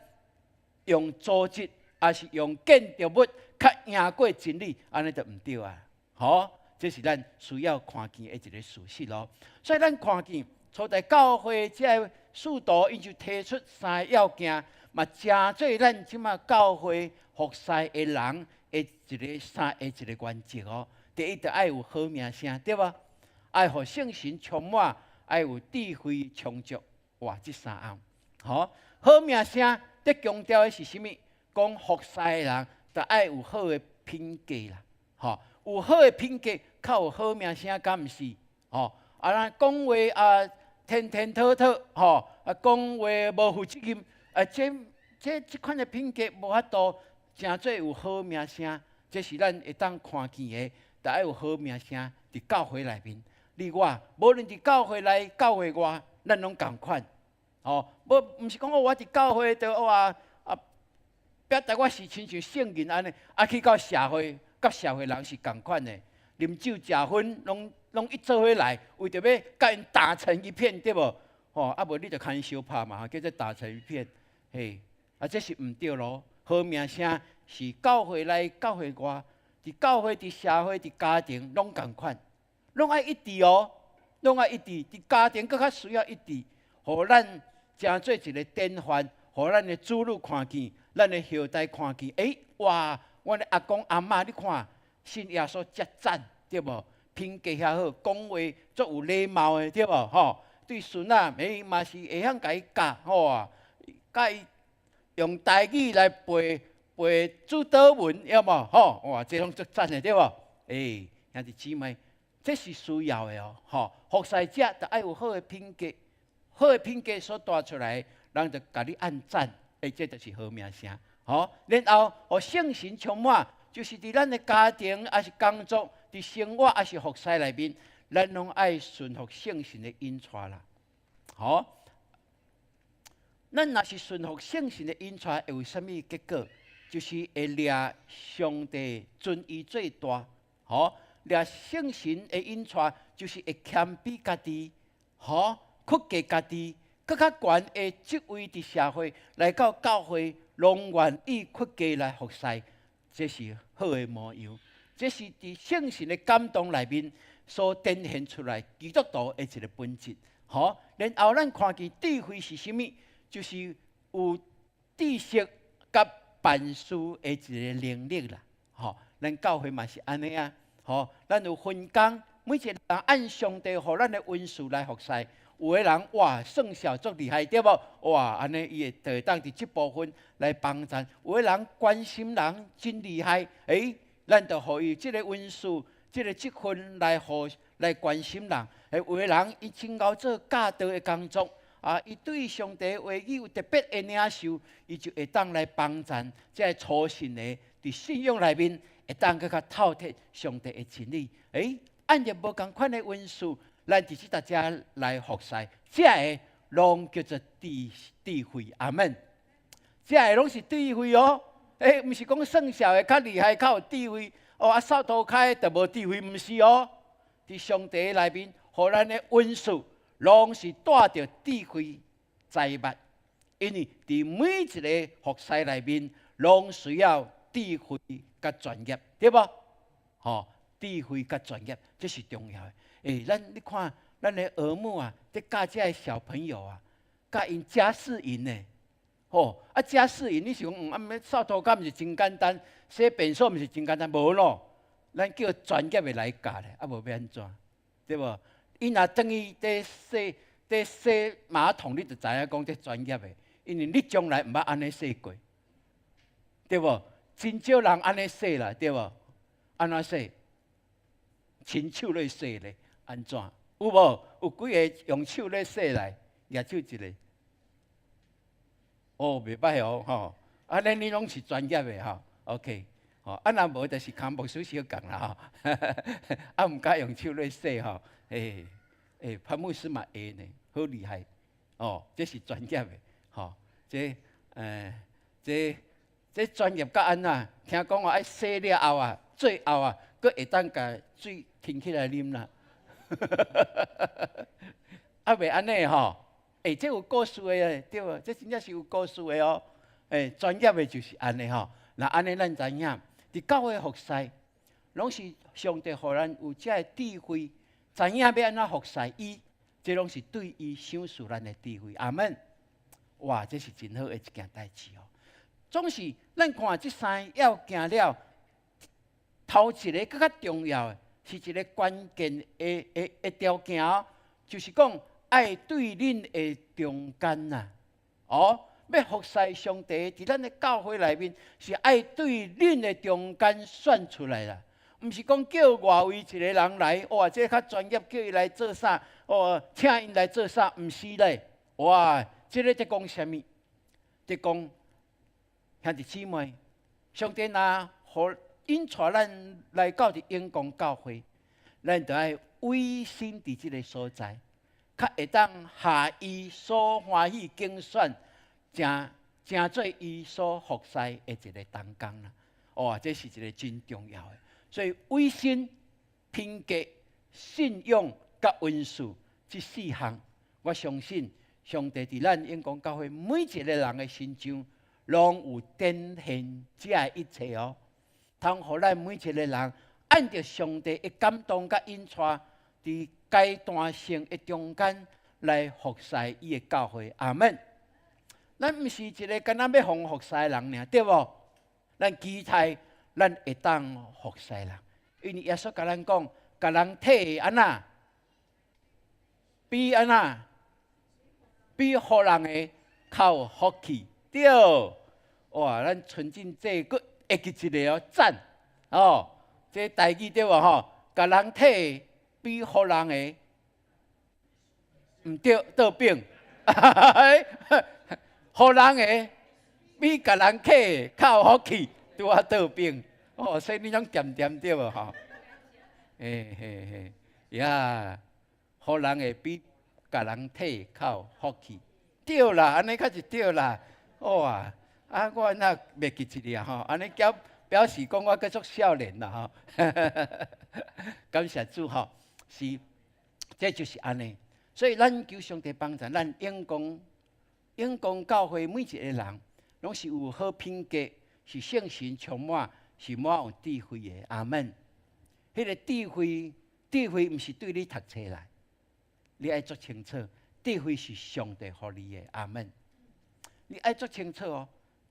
用組織抑是用建築物較贏過真理，按呢就毋對啊！吼，這是咱需要看見的一个事實咯。所以咱看見初代教會這个使徒，𪜶就提出三個要件，嘛誠做咱這馬教會服侍的人的一个三个一个原則哦。第一，就愛有好名聲，對無？愛予聖神充滿，愛有智慧充足。哇，這三項，吼，好名聲，咧強調的是啥物？講服侍的人，就愛有好的品格啦，吼，有好的品格，較有好名聲，敢毋是？吼，啊，咱講話啊，吞吞吐吐，吼，啊，講話無負責任，啊，這這這款的品格無法度成做有好名聲，這是咱會當看見的，就愛有好名聲佇教會內面。你我無論佇教會內、教會外，咱攏仝款，吼，無毋是講哦，我佇教會就哇啊，表達我是親像聖人按呢，啊去到社會，佮社會人是仝款的，啉酒食薰，攏攏一做伙來，為著欲佮𪜶打成一片，對無？吼，啊無你就牽相拍嘛，叫做打成一片，嘿，啊這是毋對咯。好名聲是教會內、教會外，佇教會、佇社會、佇家庭攏仝款，攏愛一致哦，攏愛一致。佇家庭閣較需要一致，予咱成做一个典範，予咱的子女看見，咱的後代看見。欸，哇！阮的阿公阿嬤，你看信耶穌遮讚，對無？品格遐好，講話足有禮貌的，對無？吼，對孫仔，欸嘛是會曉共伊教，吼啊，共伊用台語來背背主禱文，對無？吼，哇，這攏足讚的，對無？欸，兄弟姊妹，這是需要的哦，吼，服侍者就愛有好的品格，好的品格所帶出來，人就共你按讚，欸，這就是好名聲，吼。然後，予聖神充滿，就是佇咱的家庭，抑是工作，佇生活，抑是服侍內面，咱攏愛順服聖神的引帶啦，吼。咱若是順服聖神的引帶，會有啥物結果？就是會掠上帝尊伊做大，吼，掠聖神的引帶，就是會謙卑家己，吼，屈低家己，閣較懸的職位佇社會來到教會，攏願意屈低來服侍，這是好的模樣。這是佇聖神的感動內面所展現出來基督徒的一个本質，吼。然後咱看見智慧是啥物？就是有知識佮辦事的一个能力啦，吼。咱教會嘛是按呢啊，吼。咱有分工，每一个人按上帝予咱的恩賜來服侍。有的人哇，算數足厲害，對無？哇，按呢伊會就會當佇這部分來幫贊。有的人關心人真厲害，欸，咱就予伊這个恩賜、這个職分來予來關心人。欸，有的人伊真𠢕做教導的工作，啊，伊對上帝話語有特別的領受，伊就會當來幫贊這个初信的，佇信仰內面會當閣較透徹上帝的真理。欸，按著無仝款的恩賜，咱佇這大家來服侍，這个攏叫做智智慧，阿門。這个攏是智慧哦，欸，毋是講算數的較厲害，較有智慧，哦，啊，掃塗跤的就無智慧，毋是哦。佇上帝內面，予咱的恩賜，攏是帶著智慧財物。因為佇每一个服侍內面，攏需要智慧佮專業，對無？吼，智慧佮專業，這是重要的。欸，咱你看，咱的兒母啊，佇教這个小朋友啊，教𪜶家事營呢。吼，啊家事營，你想，啊，欲掃塗跤毋是真簡單，洗便所毋是真簡單，無咯。咱叫專業的來教咧，啊無欲按怎，對無？𪜶若轉去佇洗、佇洗馬桶，你就知影講這專業的。因為你將來毋捌按呢洗過，對無？真少人按呢洗啦，對無？按怎洗？親手咧洗咧，按怎？有無？有幾个用手咧洗來？舉手一下。哦，袂歹哦，吼！按呢你攏是專業的吼，OK，吼，啊若無就是崁牧師相仝啦吼，啊毋敢用手咧洗吼，欸欸，潘牧師嘛會呢，好厲害，哦，這是專業的。吼，這，這這專業甲按怎？聽講話愛洗了後啊，最後啊，閣會當共水停起來啉啦。啊，袂按呢吼？欸，這有故事的，對無？這真正是有故事的哦。欸，專業的就是按呢吼。若按呢，咱知影，佇教會服侍，攏是上帝予咱有這个智慧，知影欲按怎服侍伊，這攏是對伊賞賜咱的智慧。阿門。哇，這是真好的一件代誌哦。總是咱看這三个要件了，頭一个閣較重要的，是一个關鍵的的的條件哦，就是講愛對恁的中間呐，哦，欲服侍上帝，佇咱的教會內面，是愛對恁的中間選出來啦。毋是講叫外圍一个人來，哇，這較專業，叫伊來做啥？哦，請𪜶來做啥？毋是咧，哇！這个佇講啥物？佇講兄弟姊妹，上帝若予引帶咱來到佇永光教會，咱就愛委身佇這个所在，較會當合伊所歡喜揀選，成成做伊所服侍的一个同工啦。哇，這是一个真重要的。所以委身、品格、信仰佮恩賜這四項，我相信。上帝佇咱永光教會每一个人的身上，攏有展現這一切哦。通予咱每一个人按著上帝的感動佮引帶，佇階段性的中間來服侍伊的教會。阿門。咱毋是一个干焦欲予服侍的人爾，對無？咱期待咱會當服侍人，因為耶穌共咱講，共人退的按怎，比按怎？比予人的較有福氣，對。哇，咱純真這閣會記一个哦，讚哦，這台語對無吼？共人退比予人的，毋對，倒反。予人的比共人客的較有福氣，拄仔倒反。哦，所以你攏恬恬對無吼？嘿嘿嘿，呀，予人的比共人退較有福氣，對啦，按呢較是對啦。哇，啊，我哪袂記一個吼？按呢表表示講我閣足少年啦吼。感謝主吼，是，這就是按呢。所以咱求上帝幫助咱永光永光教會每一个人，攏是有好品格，是聖神充滿，是滿有智慧的。阿門。彼个智慧，智慧毋是對你讀冊來。你愛足清楚，智慧是上帝予你的，阿門。你愛足清楚哦，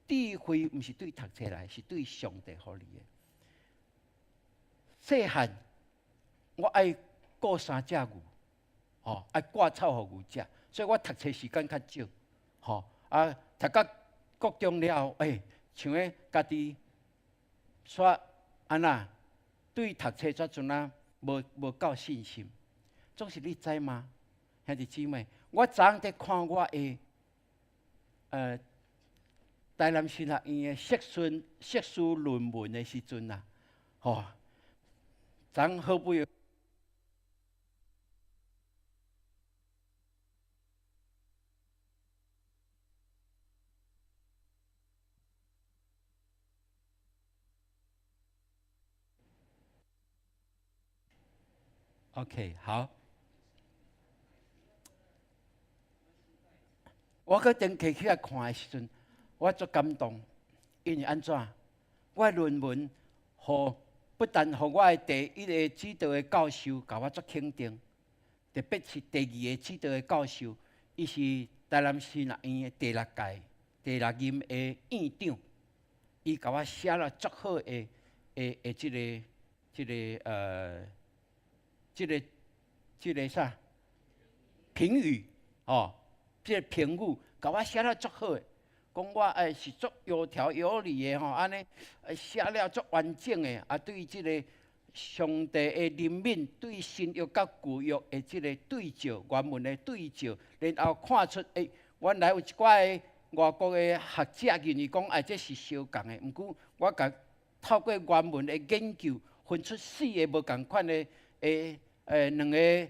智慧毋是對讀冊來，是對上帝予你的。細漢，我愛顧三隻牛，吼，愛割草予牛食，所以我讀冊時間較少，吼，啊，讀到國中了後，欸，像咧家己煞按怎，對讀冊煞陣仔無無夠信心。總是你知嗎？兄弟姊妹，我昨昏佇看我的台南神學院的碩士論文的時陣啊，吼，昨昏好尾。OK，好。我閣登提起來看的時陣，我足感動，因為按怎？我的論文，予不但予我的第一个指導的教授共我足肯定，特別是第二个指導的教授，伊是台南神學院的第六屆、第六任的院長，伊共我寫了足好的這個啥評語哦，這個評語，共我寫了足好的，講我是足有條有理的吼，按呢寫了足完整的，啊對這個上帝的憐憫，對新約佮舊約的這個對照，原文的對照，然後看出原來有一寡的外國的學者認為講，這是相仝的，毋過我共透過原文的研究，分出四个無仝款的兩个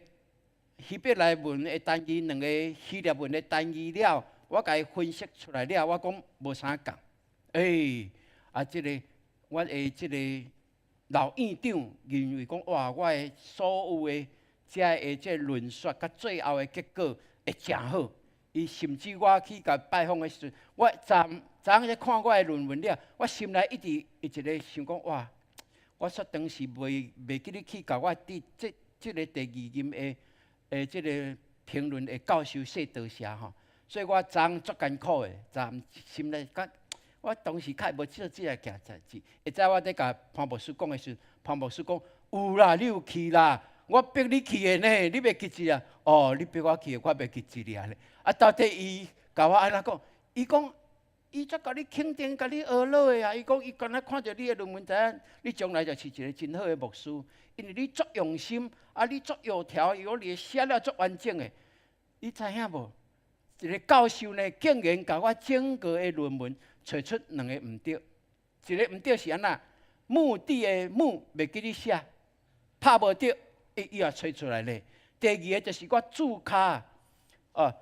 希伯來文的單字，兩個希臘文的單字了，我共伊分析出來了，我講無啥仝。啊，這个我的這个老院長認為講，哇，我的所有的遮的這論述，佮最後的結果會誠好。伊甚至我去共拜訪的時陣，我昨昨昏咧看我的論文了，我心內一直一個想講，哇，我煞當時袂記得去共我佇這個第二任的這個評論的教授說多謝吼，所以我昨昏足艱苦的，昨昏心內較我當時較無做這个件代誌。會早我佇共潘牧師講的時陣，潘牧師講有啦，你有去啦，我逼你去的呢，你袂記得啊？哦，你逼我去的，我袂記得啊咧。啊，到底伊共我按怎講？伊講伊才共你肯定，共你學落的啊！伊講伊敢若看著你的論文，知影你將來就是一个真好的牧師，因為你足用心，啊，你足有條有理，寫了足完整的。你知影無？一个教授呢，竟然共我整個的論文揣出兩个毋對，一个毋對是按怎？墓地的墓袂記得寫，拍無著，伊也揣出來咧。第二个就是我注跤，哦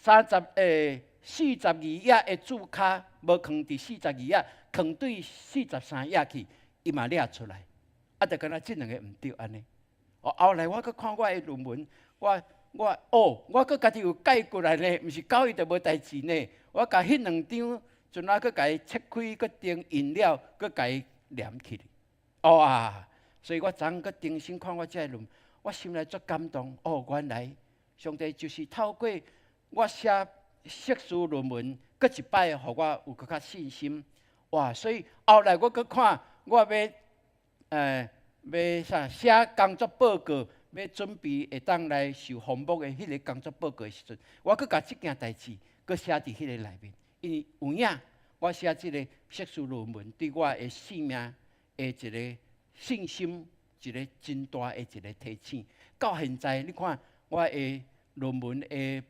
，42頁的注跤無囥佇42頁，囥對43頁去，伊嘛掠出來，啊，就敢若這兩个毋對按呢。哦，後來我閣看我的論文，我閣家己有改過來呢，毋是交伊就無代誌呢。我共彼兩張，陣仔閣共伊切開，閣重印了，閣共伊黏起來。哦啊！所以我昨昏閣重新看我這个論文，我心內足感動。哦，原來上帝就是透過我寫碩士論文，閣一擺，予我有閣較信心。哇！所以後來我閣看，我欲啥寫工作報告，欲準備會當來受封牧的彼个工作報告的時陣，我閣共這件代誌閣寫佇彼个內面，因為有影我寫這个碩士論文對我的生命的一个信心，一个真大的一个提醒。到現在，你看我的論文的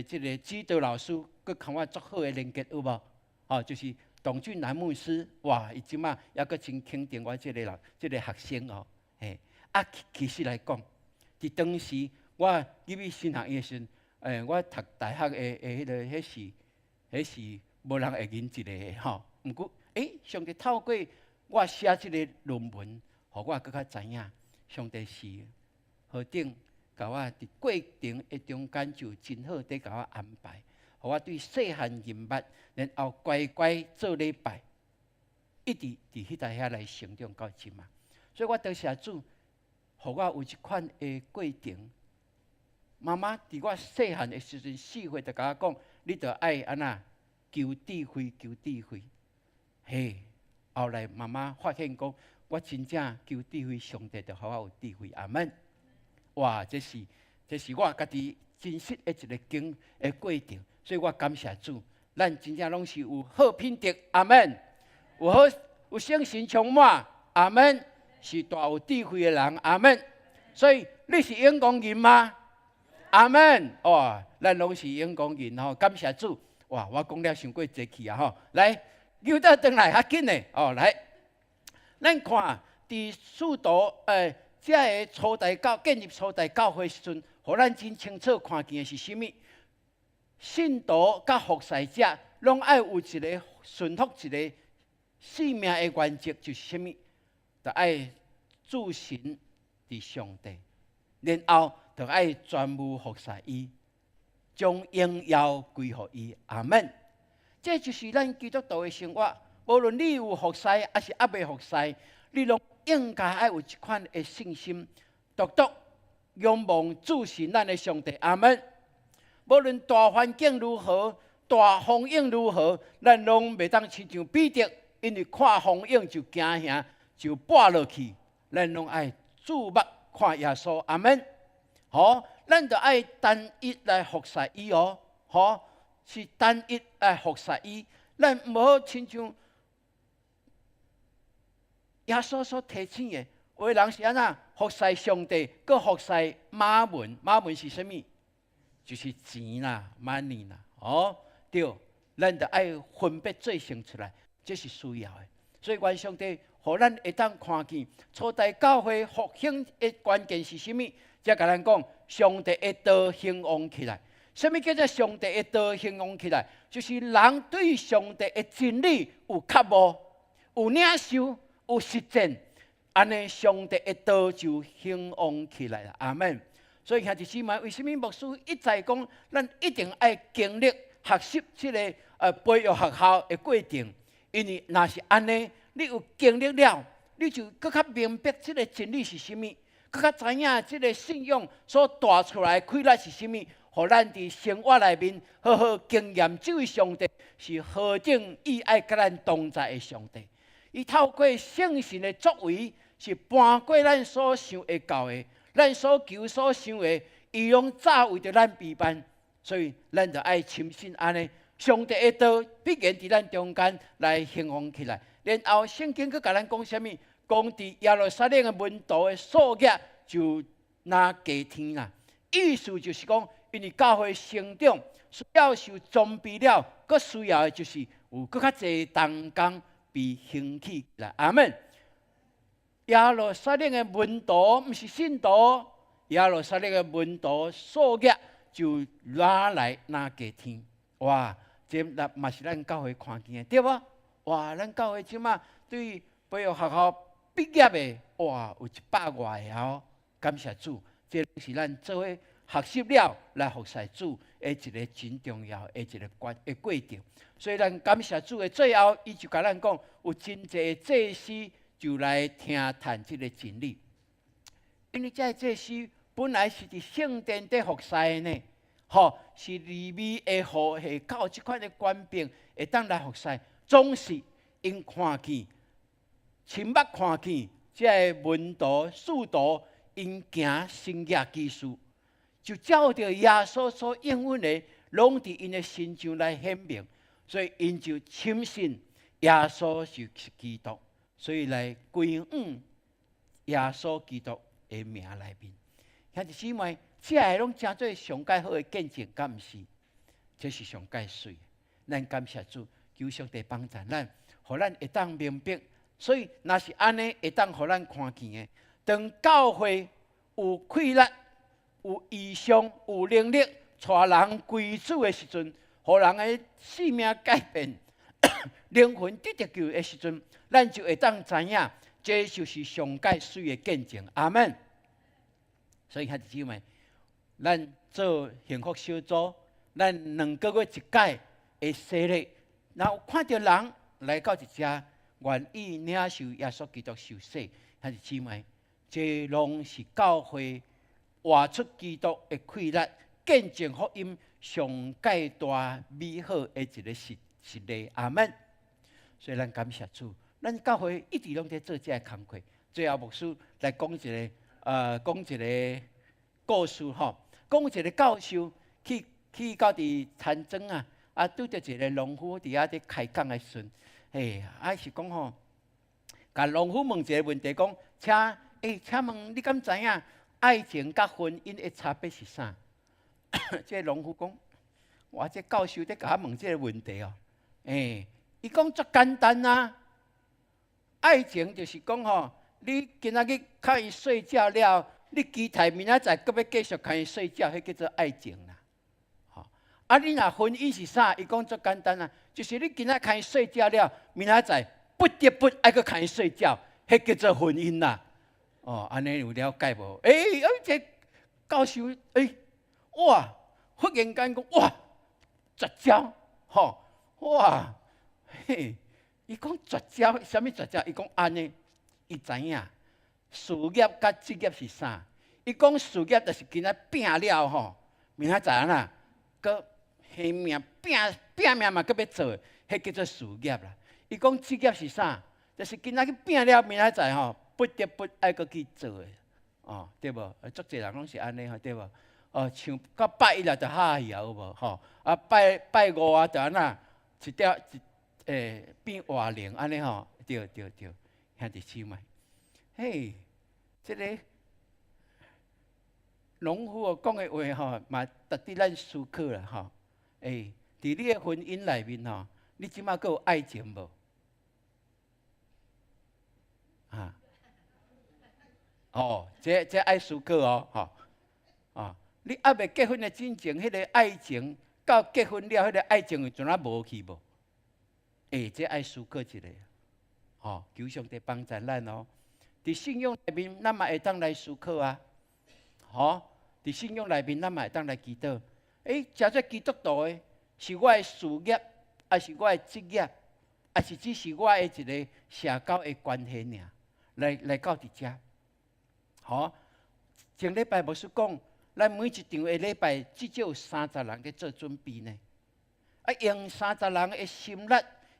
這个指導老師，閣共我足好的連結有無？哦，就是董俊南牧師，哇！伊這馬猶閣真肯定我這个學生哦，嘿。啊，其實來講，佇當時我入去神學院的時陣，我讀大學的彼个，彼是無人會認一个吼。毋過，上帝透過我寫這个論文，予我閣較知影，上帝是何等共我佇過程的中間就真好佇共我安排，予我對細漢認捌，然後乖乖做禮拜，一直佇彼台遐來成長到這馬。所以我多謝主，予我有這款的過程。媽媽佇我細漢的時陣，4歲就共我講：你著愛按怎求智慧，求智慧。嘿，後來媽媽發現講，我真正求智慧，上帝就予我有智慧。阿門。哇，這是我家己真實的一個經的過程，所以我感謝主，咱真正攏是有好品德。阿門。有好有聖神充滿。阿門。是大有智慧的人。阿門。所以你是榮光人嗎？阿門。哇，咱攏是榮光人吼，感謝主。哇，我講了傷過濟氣啊吼！來，扭倒轉來較緊的哦，來，咱看佇使徒這个初代教建立初代教會時陣，予咱真清楚看見的是啥物？信徒佮服侍者攏愛有一个順服一个生命的原則，就是啥物？就愛注神佇上帝，然後就愛專務服侍伊。將榮耀歸予伊。阿門。這就是咱基督徒的生活。無論你有服侍，抑是猶未服侍，你攏應該愛有這款的信心，獨獨仰望主神咱的上帝。阿門。無論大環境如何，大風湧如何，咱攏袂當親像彼得，因為看風湧就驚嚇，就跋落去。咱攏愛注目看耶穌。阿門。好，咱就愛單一來服侍伊哦。好，是單一來服侍伊。咱毋好親像耶穌所提醒的，有的人是按怎服侍上帝，閣服侍瑪門。瑪門是啥物？就是錢啦，money 啦。哦，對，咱就愛分別做聖出來，這是需要的。所以願上帝予咱會當看見初代教會復興的關鍵是啥物？才共咱講，上帝的道興旺起來。啥物叫做上帝的道興旺起來？就是人對上帝的真理有渴慕、有領受、有實踐，按呢上帝的道就興旺起來啦。阿門。所以兄弟姊妹，為啥物牧師一再講，咱一定愛經歷學習這个培育學校的過程？因為若是按呢，你有經歷了，你就閣較明白這个真理是啥物，閣較知影這个信仰所帶出來的氣力是啥物，予咱佇生活內面好好經驗這位上帝是何等意愛佮咱同在的上帝。伊透過聖神的作為，是搬過咱所想會到的，咱所求所想的，伊攏早為著咱備辦，所以咱就愛深信按呢，上帝的道必然佇咱中間來興旺起來。然後聖經閣共咱講啥物？講佇耶路撒冷的門徒的數額就若加添啦。意思就是講，因為教會成長需要受裝備了，閣需要的就是有閣較濟同工被興起來。阿門。耶路撒冷的門徒毋是信徒，耶路撒冷的門徒數額就愈來愈加添。哇！這嘛是咱教會看見的，對無？哇！咱教會這馬對培育學校畢業的，哇，有100外个哦！感謝主，這是咱做伙學習了來服侍主的一个真重要的一个關的過程。所以咱感謝主的最後，伊就共咱講，有真濟祭司就來聽談這个真理。因為這个祭司本來是佇聖殿底服侍的呢，吼，是利未的後裔，較有這款的權柄會當來服侍，總是𪜶看見，親目看見這个門徒、使徒，𪜶行神蹟奇事，就照著耶穌所應允的，攏佇𪜶的身上來顯明，所以𪜶就深信耶穌就是基督。所以來歸向耶穌基督的名內面。兄弟姊妹，這个攏成做上蓋好的見證，敢毋是？這是上蓋媠。咱感謝主，求上帝幫助咱，予咱會當明白。所以，若是按呢，會當予咱看見的，當教會有氣力、有異象、有能力，帶人歸主的時陣，予人的性命改變，靈魂得著救的時陣，咱就會當知影，這就是上蓋媠的見證。阿門。所以兄弟姊妹，咱做幸福小組，咱2個月一擺的洗禮，若有看著人來到這遮，願意領受耶穌基督受洗，兄弟姊妹，這攏是教會活出基督的氣力，見證福音上蓋大美好的一个實例。阿門。所以咱感謝主，咱教會一直攏佇做這个工課。最後牧師來講一个，講一个故事吼，講一个教授去到佇田莊啊，啊，拄著一个農夫佇遐佇開講的時陣，嘿，啊是講吼，共農夫問一个問題，講，請問你敢知影愛情佮婚姻的差別是啥？這個農夫講，哇，這教授佇共我問這个問題哦，欸，伊講足簡單啊，愛情就是講吼，你今仔日共伊睡覺了，你期待明仔載閣欲繼續共伊睡覺，彼叫做愛情啦。吼，啊，你若婚姻是啥？伊講足簡單啊，就是你今仔共伊睡覺了，明仔載不得不愛閣共伊睡覺，彼叫做婚姻啦。哦，按呢有了解無？欸，這教授，欸，哇，忽然間講哇，絕招，吼，哇，嘿，伊講絕招，啥物絕招？伊講按呢，伊知影事業佮職業是啥？伊講事業就是今仔拼了吼，明仔載按怎？閣拼命拼拼命嘛，閣欲做，彼叫做事業啦。伊講職業是啥？就是今仔去拼了，明仔載吼，不得不愛閣去做的，哦，對無？足濟人攏是按呢吼，對無？哦，像到拜一啊，就哈去啊，有無？吼，啊拜拜五啊，就按怎？一條一變活靈按呢吼，對對對，兄弟姊妹，嘿，這个農夫哦講的話吼，嘛值得咱思考啦吼。欸，佇你的婚姻內面吼，你這馬閣有愛情無？啊？哦，這這愛思考哦，吼，啊，你猶未結婚的進前，彼个愛情到結婚了，彼个愛情會怎啊無去無？欸，這愛思考一下，吼，求上帝幫助咱哦。佇信仰內面，咱嘛會當來思考啊，吼，佇信仰內面，咱嘛會當來祈禱。欸，誠濟基督徒的，是我的事業，抑是我的職業，抑是只是我的一个社交的關係爾，來來到佇遮。吼，前禮拜牧師講，咱每一場的禮拜至少有三十人佇做準備呢。啊，用三十人的心力，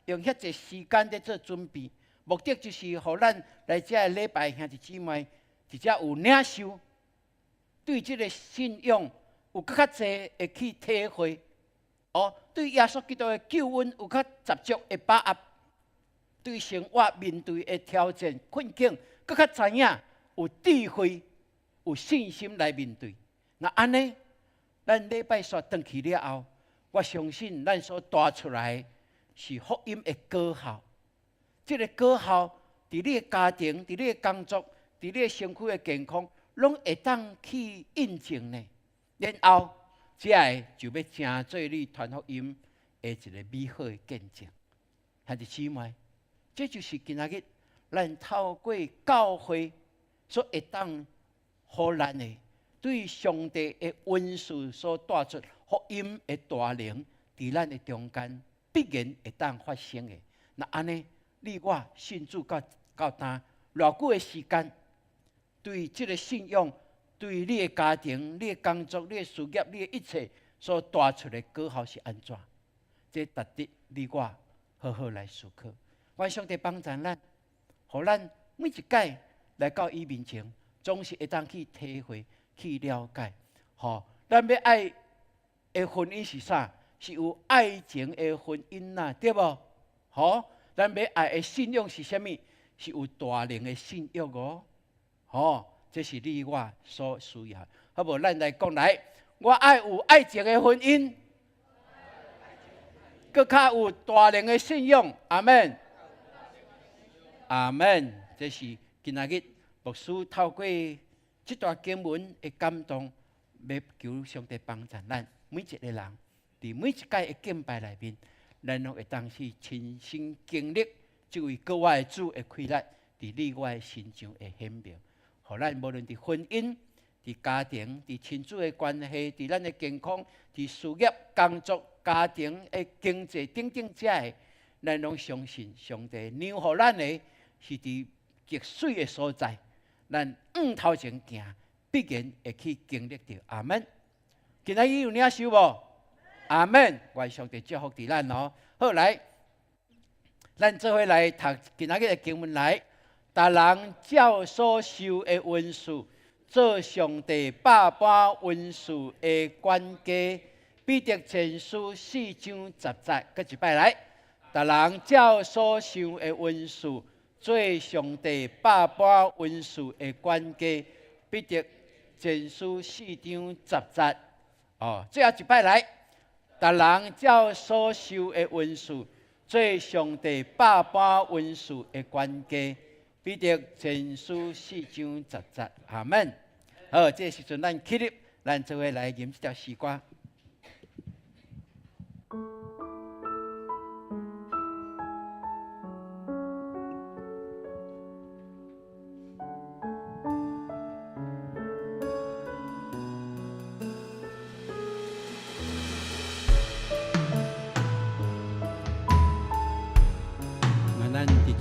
用遐濟時間佇做準備，目的就是予咱來遮的禮拜兄弟姊妹，佇遮有領受，對這个信仰有閣較濟會去體會，哦，對耶穌基督的救恩有較十足的把握，對生活面對的挑戰困境，閣較知影有智慧、有信心來面對。若按呢，咱禮拜煞轉去了後，我相信咱所帶出來是福音的果效。這个果效，佇你的家庭、佇你的工作、佇你的身軀的健康，攏會當去印證呢。然後，這个就欲成做你傳福音的一个美好的見證。兄弟姊妹，這就是今仔日咱透過教會所會當予咱的對上帝的恩賜所帶出福音的大能，佇咱的中間必然會當發生的。若按呢，你我信主到到今偌久的時間，對這个信仰，對你的家庭、你的工作、你的事業、你的一切所帶出的果效是按怎？這值得你我好好來思考。願上帝幫助咱，予咱每一擺來到伊面前，總是會當去體會、去了解。吼，咱欲愛的婚姻是啥？是有愛情的婚姻啊，對無？吼，咱欲愛的信仰是啥物？是有大能的信仰哦。吼，這是你我所需要。好無？咱來講來，我愛有愛情的婚姻，閣較有大能的信仰。阿們，阿們。這是今仔日牧師透過這段經文的感動，欲求上帝幫助咱每一个人，佇每一擺的敬拜內面，咱攏會當去親身經歷這位閣活的主的氣力，佇你我的身上的顯明，予咱無論佇婚姻、佇家庭、佇親子的關係、佇咱的健康、佇事業、工作、家庭的經濟等等遮的，咱攏相信上帝讓予咱的是佇極媠的所在，咱往頭前行，必然會去經歷著。阿們，今仔日有領受無？阿們，願上帝祝福佇咱哦。好，來，咱做伙來讀今仔日的經文來。逐人照所受的恩賜，做上帝百般恩賜的管家。彼得前書四章十節，閣一擺來。逐人照所受的恩賜，做上帝百般恩賜的管家。彼得前書四章十節，哦，最後一擺來。逐人照所受的恩賜，做上帝百般恩賜的管家。彼得前書四章十節，阿們。好，這個時陣咱起立，咱做伙來吟這條詩歌。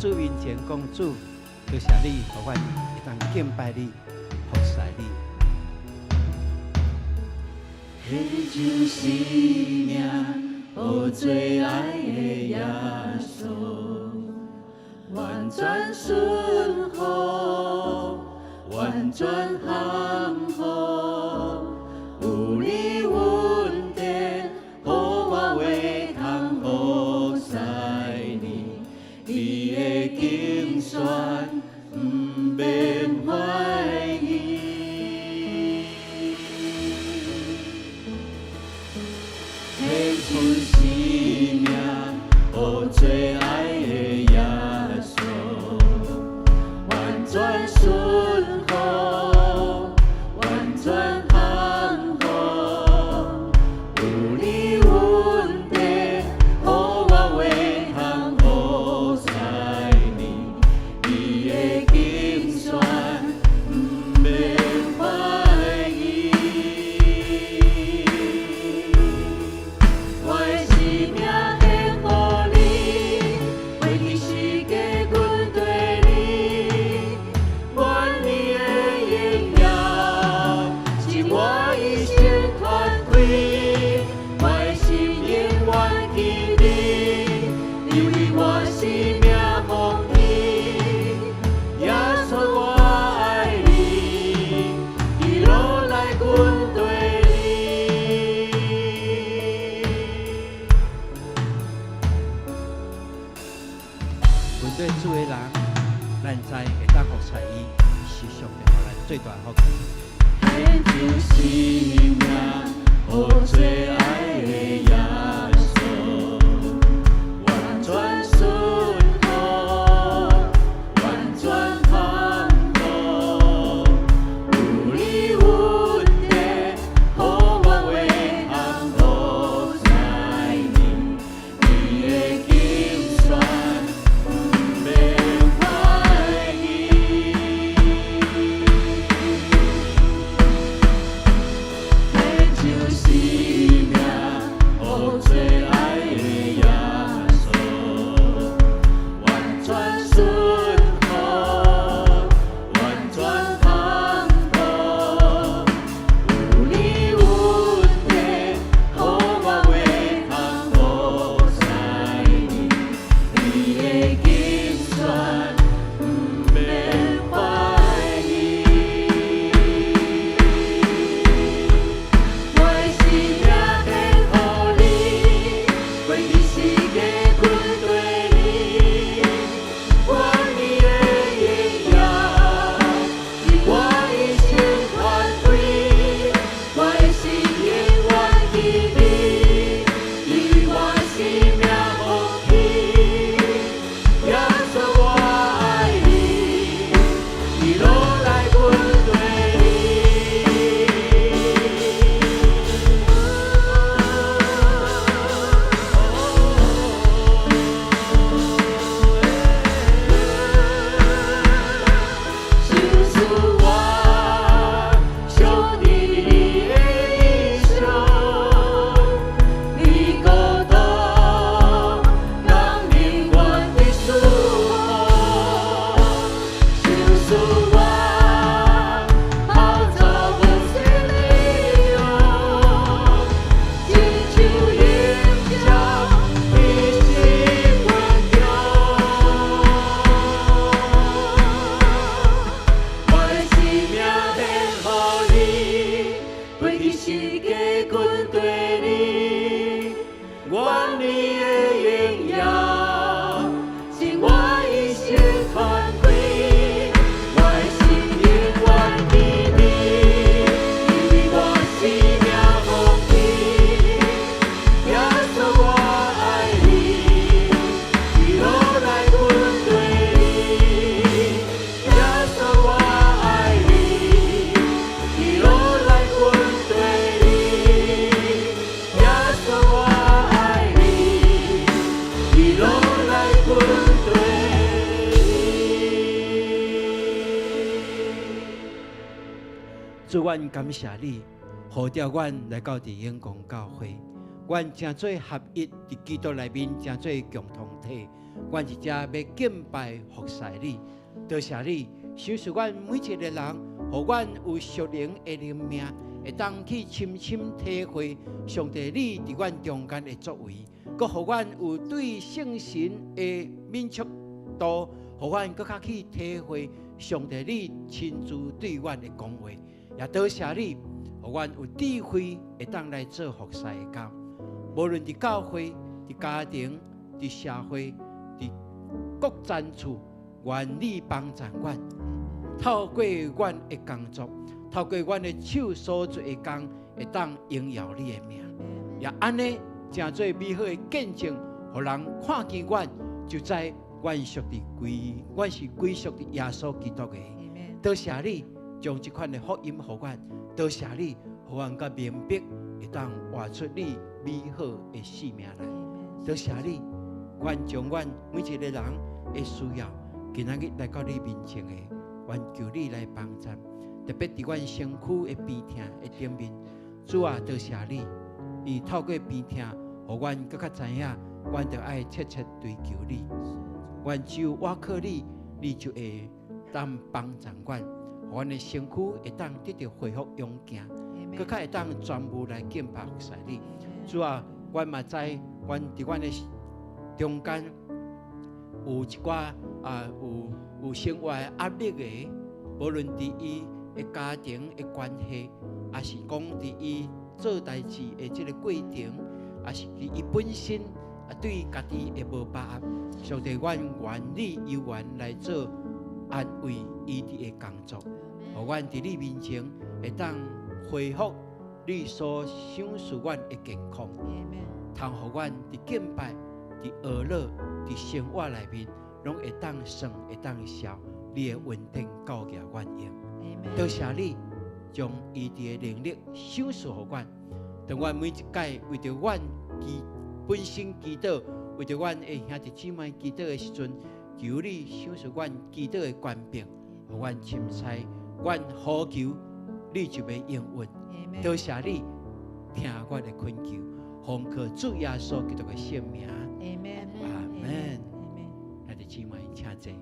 主面前講，主，多謝你，予阮會當敬拜你，服侍你。獻上生命，予最愛的耶穌，完全順服，完全降服，有你恩典，予我會通服侍你，你的敬選毋免懷疑。獻上生命，予最愛的耶穌，完全順服，完全降服，有你恩典，予我會通服侍你，你的敬選毋免懷疑。我的生命獻予你，過去世界跟綴你，願你的榮耀是我一生團開，我的心永遠記你，因為我生命予你，耶穌我愛你，一路來跟綴你。跟綴主的人，咱知會當服侍伊，是上帝予咱最大的福氣。獻上生命，予最愛的耶穌，完全順服，完全降服，有你恩典，予我會通服侍你，你的敬選毋免懷疑。獻上生命，予最愛的耶穌，完全順服，完全降服，有你恩典，予我會通服侍你，你的敬選毋免懷疑。我的生命獻予你，過去世界跟綴你，願你的榮耀是我一生團開，我的心永遠記你，因為我生命予你，耶穌我愛你，一路來跟綴你。求主我上帝你的手，你國度降臨阮的祝福。求主我號召阮心靈哦，親像雲照伫生活中。我的生命獻予你，過去世界跟綴你，願你的榮耀是我一生團開，我的心永遠記你，因為我生命予你，耶穌我愛你，一路來跟綴你，耶穌我愛你，一路來跟綴你，耶穌我愛你，一路來跟綴你。主，阮感謝你，呼召阮來到佇永光教會，阮阮成做合一，佇基督內面成做共同體。阮佇遮欲敬拜服侍你，多謝你，賞賜阮每一个人，予阮有屬靈的靈命，會當去深深體會上帝你佇阮中間的作為，閣予阮有對聖神的敏速度，予阮閣較去體會上帝你親自對阮的講話。也多謝你，予阮有智慧會當來做服侍的工，無論佇教會、佇家庭、佇社會、佇各層次，願你幫助阮，透過阮的工作，透過阮的手所做的工，會當榮耀你的名。也按呢，成做美好的見證，予人看見阮，就知阮屬佇歸，阮是歸屬佇耶穌基督的。多謝你將這款的福音予阮，多謝你，予阮較明白，會當活出你美好的生命來。多謝你，阮將阮每一個人的需要，今仔日來到你面前的，願求你來幫助，特別佇阮身軀的病痛的頂面，主啊，多謝你，伊透過病痛，予阮閣較知影，阮著愛切切追求你。阮只有倚靠你，你就會當幫助阮，予阮的身軀會當得著恢復勇健，閣較會當全部來敬拜服侍你。主啊，阮嘛知，阮佇阮的中間有一寡啊，有生活的壓力的，無論佇伊的家庭的關係，抑是講佇伊做代誌的這个過程，抑是佇伊本身啊對家己的無把握。上帝，阮願你有緣來做安慰醫治的工作，予阮佇你面前會當恢復你所賞賜阮的健康，通予阮佇敬拜、佇學樂、佇生活內面，攏會當算、會當曉你的恩典夠額阮用。多謝你將醫治的能力賞賜予阮，當阮每一擺為著阮祈本身祈禱，為著阮的兄弟姊妹祈禱的時陣，求你賞賜阮祈禱的權柄，予阮凊彩，阮呼求，你就欲應允。多謝你聽我的懇求，奉靠主耶穌基督的聖名，阿門。兄弟姊妹，請坐。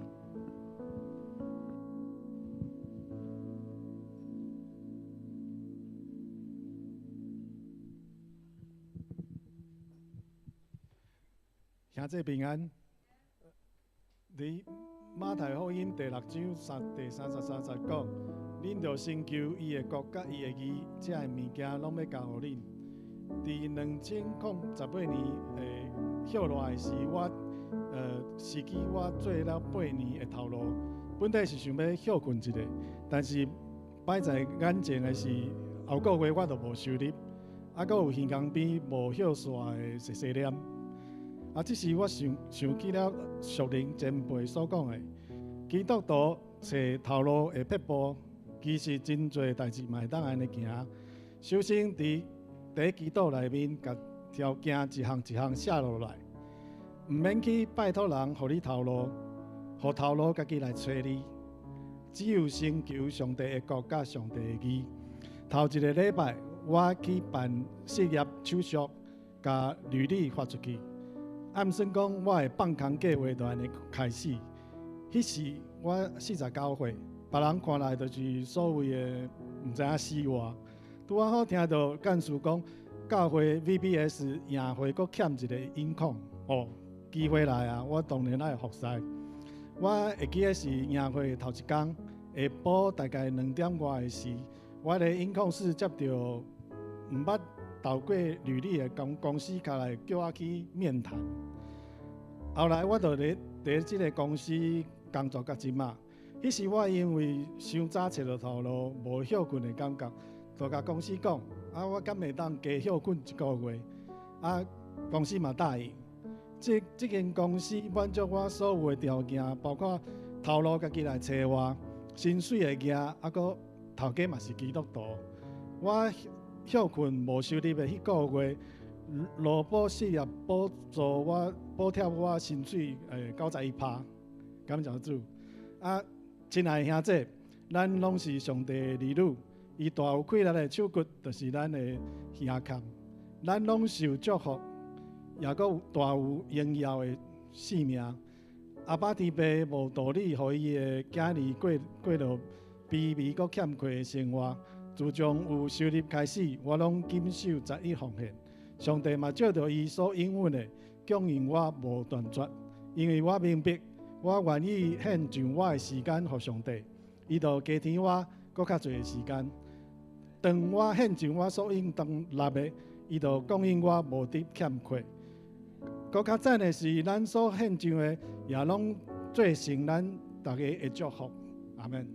兄弟平安。佇馬太福音第六章三第三十三節講，恁著先求伊的國佮伊的義，這个物件攏欲加予恁。佇2018年的歇熱的時，我時機我做了八年的頭路，本底是想欲歇睏一下，但是擺在眼前的是後個月我就無收入，啊，閣有耳工邊無歇煞的細細念。啊！這時我想想起了屬靈前輩所講的，基督徒揣頭路的撇步，其實真濟代誌嘛會當按呢行。首先，佇佇基督內面，共條件一項一項寫落來，毋免去拜託人予你頭路，予頭路家己來揣你。只有先求上帝的國佮上帝的義。頭一个禮拜，我去辦失業手續，共履歷發出去。按算講，我的放空計畫就按呢開始。彼時我49歲，別人看來就是所謂的毋知影死活。拄仔好聽著幹事講，教會 VBS 營會閣欠一個音控，哦，機會來啊！我當然愛服侍。我會記得是營會頭一工，下晡大概兩點外的時，我佇音控室接著毋捌投過履歷的公公司敲來叫我去面談。後來我就佇佇這个公司工作到這馬。彼時我因為傷早揣著頭路，無歇睏的感覺，就共公司講：啊，我敢會當加歇睏一个月？啊，公司嘛答應。這這間公司滿足我所有的條件，包括頭路家己來揣我，薪水會額，啊，閣頭家嘛是基督徒。我歇睏無收入的彼个月，勞保失業補助我補貼我薪水91%，感謝主。啊，親愛的兄弟，咱攏是上帝的兒女，伊大有氣力的手骨，就是咱的耳坎。咱攏受祝福，也閣有大有榮耀的性命。阿爸天父無道理，予伊的囝兒過過著卑微閣欠缺的生活。自從有收入開始，我攏謹守十一奉獻。上帝嘛照著伊所應允的，供應我無斷絕。因為我明白，我願意獻上我的時間予上帝，伊就加添我閣較濟的時間。當我獻上我所應當納的，伊就供應我無得欠缺。閣較讚的是，咱所獻上的也攏做成咱逐家的祝福。阿們。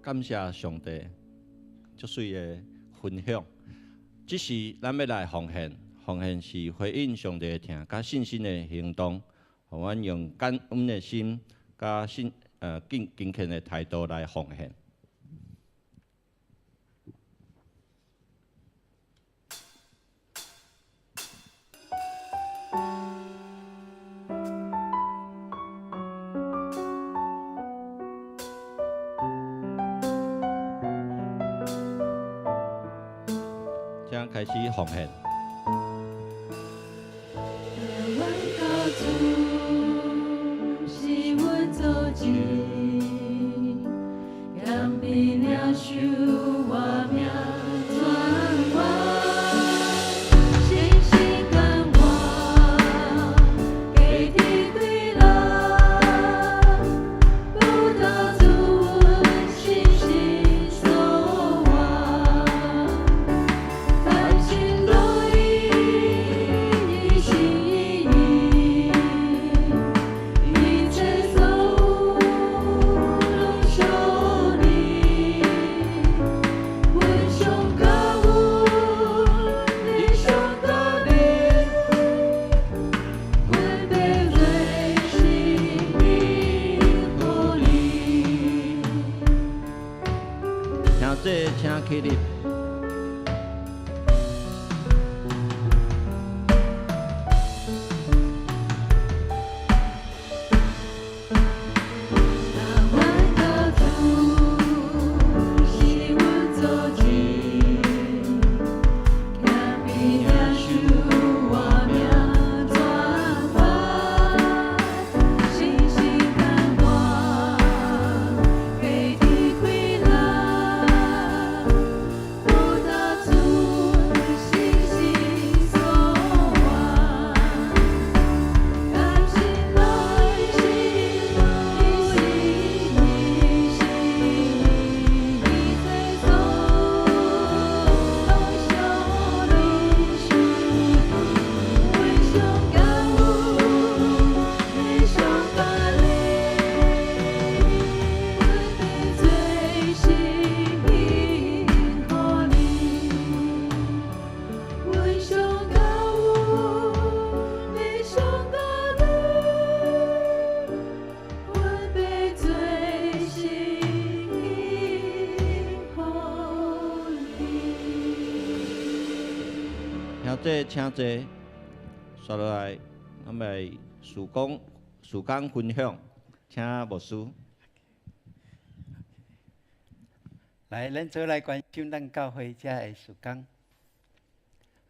感謝上帝，足媠的分享。這時咱欲來奉獻，奉獻是回應上帝的疼，佮信心的行動，予阮用感恩的心，佮信敬敬虔的態度來奉獻。請開始奉獻。阮靠主是阮祖籍，谦卑領受活命泉源，信心甘願，加添快樂，葡萄主阮信心所望，甘心樂意，一心一意，一切所有攏屬你。阮上感恩，你上加冕，阮欲做新應予你。聽這，請起立。阮靠主是阮祖籍，谦卑領受活命泉源，信心甘願，加添快樂，葡萄主信心所望，甘心樂意，一心一意，一切所有攏屬你。阮上感恩，你上加冕，阮欲做新應予你。阮上感恩，你上加冕，阮欲做新應予你。兄弟，請坐。煞落來，咱來事工事工分享，請牧師。來，咱做來關心咱教會遮的事工。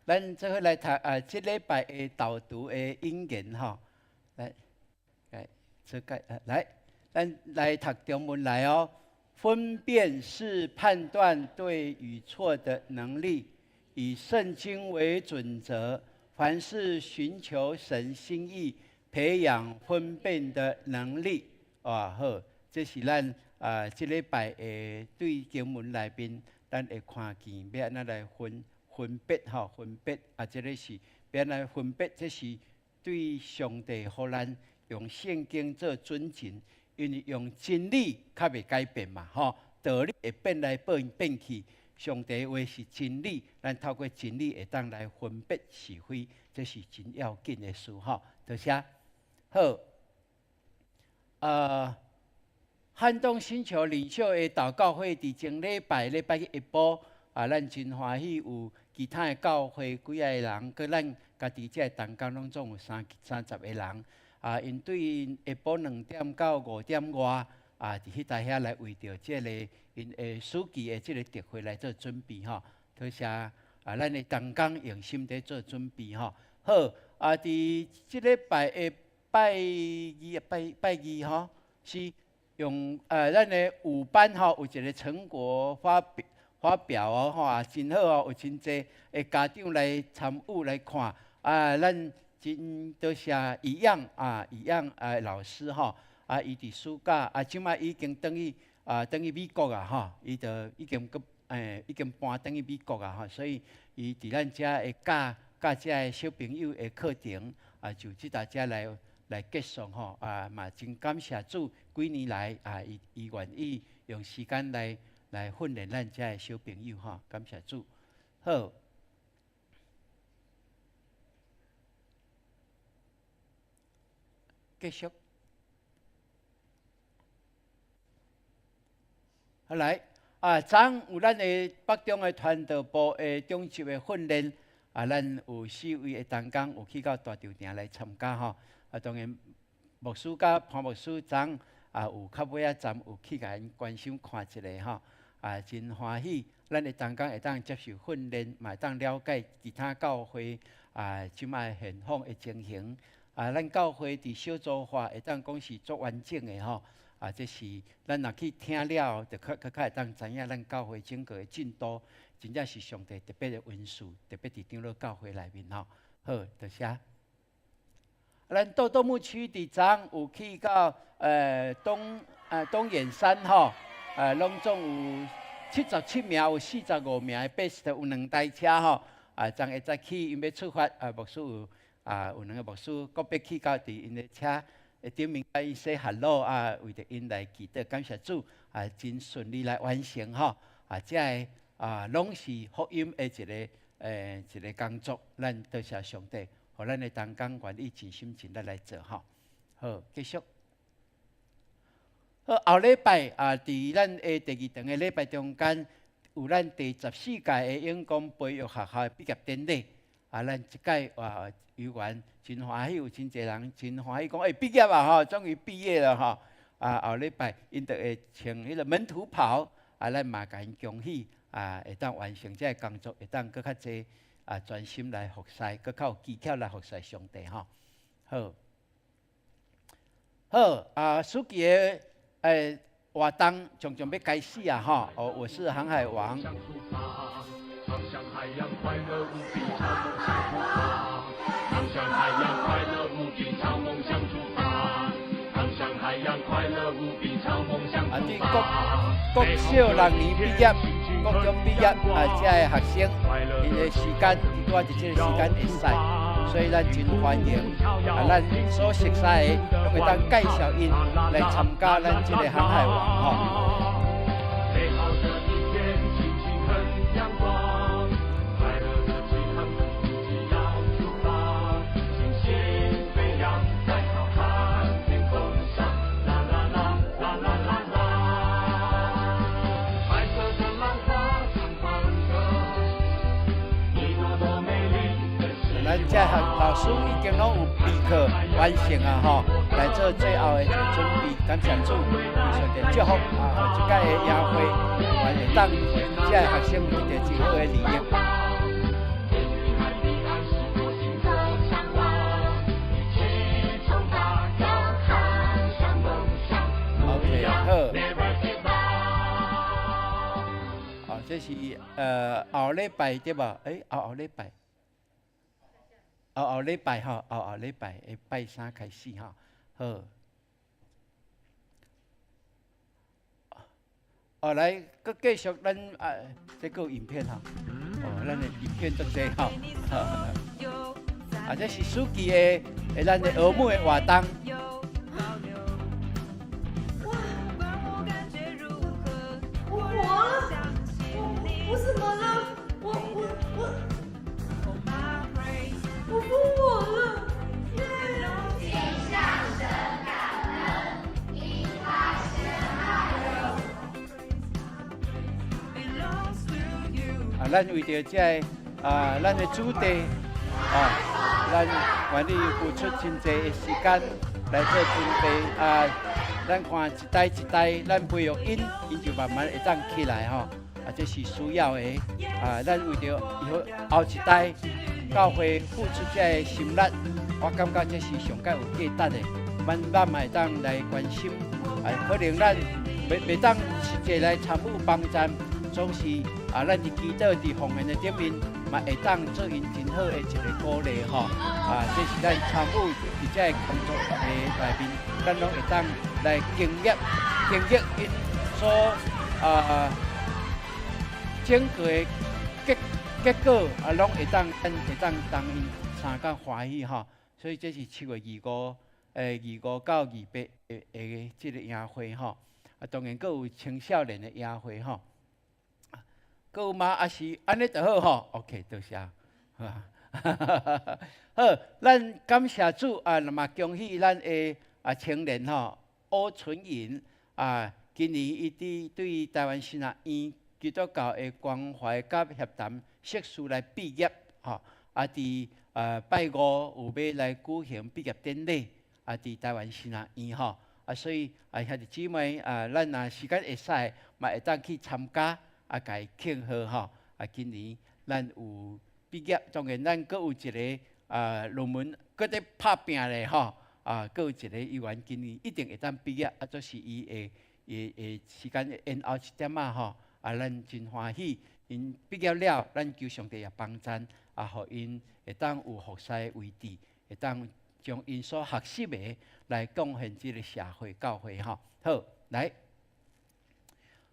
咱做伙來讀啊，這禮拜的導讀的引言吼，來，來，做解啊，來，咱來讀中文來哦。分辨是判斷對與錯的能力，以聖經為準則，凡事尋求神心意，培養分辨的能力。哇，好，這是咱啊，這禮拜的對經文內面，咱會看見欲按怎來分分別吼，分別啊，這个是欲按怎來分別，這是對上帝予咱用聖經做準繩，因為用真理較袂改變嘛，吼，道理會變來變變去。上帝話是真理，咱透過真理會當來分別是非，這是真要緊的事吼。多謝。好，撼動星球領袖的禱告會佇前禮拜禮拜一下晡啊，咱真歡喜有其他的教會幾仔個人，閣咱家己這個同工攏總有三三十個人啊。𪜶對下晡2點到5點外啊，佇彼搭遐來為著這个𪜶的暑期的這个特會來做準備吼。多謝啊，咱的同工用心佇做準備吼。好，啊，佇這禮拜的拜二、拜拜二吼，是用咱的五班吼有一个成果發表哦吼，啊真好哦，有真濟的家長來參與來看啊，咱真多謝一樣啊，一樣啊老師吼，啊伊佇暑假啊，這擺已經轉去啊，轉去美國啊吼，伊就已經閣已經搬轉去美國啊吼，所以伊佇咱遮會教教遮的小朋友的課程啊，就這搭遮來結束吼啊，嘛真感謝主，幾年來啊，伊伊願意用時間來訓練咱遮的小朋友吼，感謝主。好，繼續。好來，啊，昨昏有咱的北中的傳道部的中級的訓練，啊，咱有四位的同工有去到大稻埕來參加吼。啊，當然牧師佮潘牧師昨昏啊有較尾仔站有去共𪜶關心看一下吼。啊，真歡喜，咱的同工會當接受訓練，嘛會當了解其他教會啊這擺現況的情形。啊，咱教會佇小組化會當講是足完整的吼。啊，這是咱若去聽了後，就較較較會當知影咱教會整個的進度，真正是上帝特別的恩賜，特別佇長老教會內面吼。好，多謝。咱豆豆牧區佇昨昏有去到東眼山吼，攏總有77名，有45名的巴士，有兩台車吼。啊，昨下早起𪜶欲出發，啊，牧師有啊，有兩個牧師個別去到佇𪜶的車的頂面，共𪜶 say hello 啊，為著𪜶來祈禱，感謝主啊，真順利來完成吼。啊，這个啊，攏是福音的一個工作，咱多謝上帝，予咱的同工願意盡心盡力來做吼。好，繼續。好，後禮拜啊，佇咱的第二堂的禮拜中間，有咱第14屆的永光培育學校的畢業典禮。啊，咱這屆哇，猶原真歡喜，有真濟人真歡喜，講欸畢業啊吼，終於畢業了吼。啊，後禮拜𪜶就會穿彼個門徒袍，啊，咱嘛共𪜶恭喜，啊，會當完成這个工作，會當閣較濟啊，專心來服侍，閣較有技巧來服侍上帝吼。好，好啊，暑期的活動將將欲開始啊吼！哦，我是航海王。航向海洋，快樂無比，朝夢想出發。航向海洋，快樂無比，朝夢想出發。航向海洋，快樂無比，朝夢想出發。啊，對國小六年畢業，國中畢業啊，這个學生，𪜶的時間拄仔佇這個時間會使，所以咱真歡迎啊，咱所熟悉的，攏會當介紹𪜶來參加咱這个航海王吼。美好的一天，心情很陽光，快樂的起航，自己要出發，星星飛揚在浩瀚天空上，啦啦啦啦啦啦啦，白色的浪花唱歡歌，一朵朵美麗的咱這學老師已經攏有備課完成啊吼，來做最後的一個準備，感謝主，求上帝祝福啊，予這屆的營會還會當這个學生有得到真好的利益。天與海是我心的嚮往，一起衝發，要航向夢想。 OK，好。 Never give up。哦，這是後禮拜對無？欸，後後禮拜。後後禮拜吼，後後禮拜的拜三開始吼，好。哦，來，閣繼續咱啊，這閣有影片吼，哦，咱的影片足濟吼。啊，這是暑期的咱的兒牧的活動。我活了，我怎麼了？我復活了！耶！獻上神感恩，因他深愛啊，咱為著這个啊，咱的主題啊，咱願意付出真濟的時間來做準備啊。咱看一代一代，咱培育𪜶，𪜶就慢慢會當起來吼。啊，這是需要的。啊，咱為著以後後一代教會付出這个心力，我感覺這是上蓋有價值的。咱嘛會當來關心，啊，可能咱袂當實際來參與幫贊，總是啊，咱佇祈禱、佇奉獻的頂面，嘛會當做𪜶真好的一个鼓勵吼。啊，這是咱參與佇這个工作的內面，咱攏會當來經歷𪜶所啊整個的結果啊，攏會當咱會當當𪜶相佮歡喜吼。所以這是7月25，25到28的這个營會吼。啊，當然閣有青少年的營會吼。閣有嗎？抑是按呢就好吼。OK，多謝。好，咱感謝主啊，那麼恭喜咱的啊青年吼，柯純穎啊，今年伊佇對臺灣神學院基督教的關懷佮協談碩士來畢業吼，啊，佇拜五有欲來舉行畢業典禮，啊，佇臺灣神學院吼，啊，所以啊兄弟姊妹啊，咱若時間會使，嘛會當去參加，啊，共伊慶賀吼，啊，今年咱有畢業，當然咱閣有一个啊論文閣佇拍拚咧吼，啊，閣有一个議員今年一定會當畢業，啊，就是伊會會會時間延後一點仔吼，啊，咱真歡喜，𪜶畢業了，咱求上帝也幫贊，啊，予𪜶會當有服侍的位置，會當將𪜶所學習的來貢獻這个社會教會吼。好，來，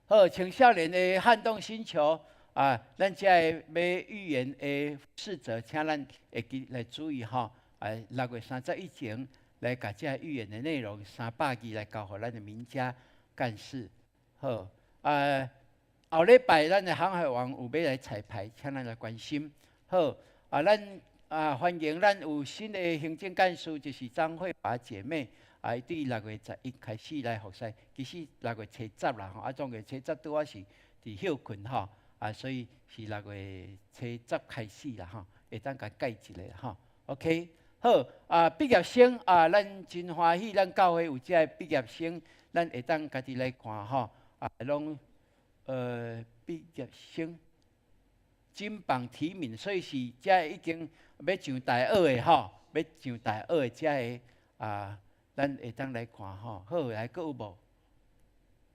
好，青少年的撼動星球啊，咱這个欲預言的使者，請咱會記來注意吼。啊，6月30以前來共這個預言的內容300字來交予咱的名家幹事。好，啊，後禮拜咱的航海王有欲來彩排，請咱來關心。好，啊，咱啊歡迎咱有新的行政幹事，就是張慧華姐妹。啊，對6月11開始來服侍，其實6月初十啦吼，啊，當然初十拄仔是佇歇睏吼，啊，所以是6月初十開始啦吼，會當共改一下吼。OK，好，啊，畢業生啊，咱真歡喜，咱教會有這个畢業生，咱會當家己來看吼，啊，攏畢業生金榜題名，所以是這已經欲上大學的吼，欲上大學的這个啊。咱會當來看吼，好，來閣有無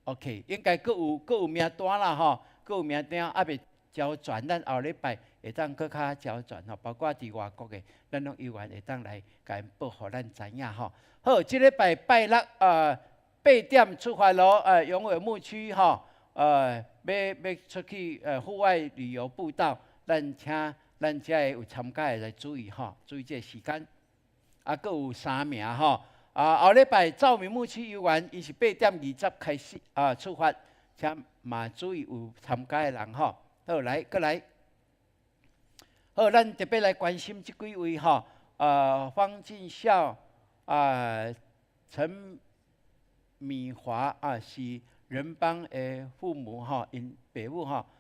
？OK，應該閣有名單啦吼，閣有名單猶未交全，咱後禮拜會當閣較交全吼，包括佇外國的，咱攏有緣會當來共𪜶報予咱知影吼。好，這禮拜拜六啊8點出發咯，永偉牧區吼，欲出去戶外旅遊步道，咱請咱遮个有參加的來注意吼，注意這个時間。啊，閣有三名吼。啊，後禮拜照明牧區遊園，伊是8點20開始啊出發，請嘛注意有參加的人吼。好，來，閣來。好，咱特別來關心這幾位吼，方進孝啊，陳敏華啊，是仁邦的父母吼，𪜶爸母吼。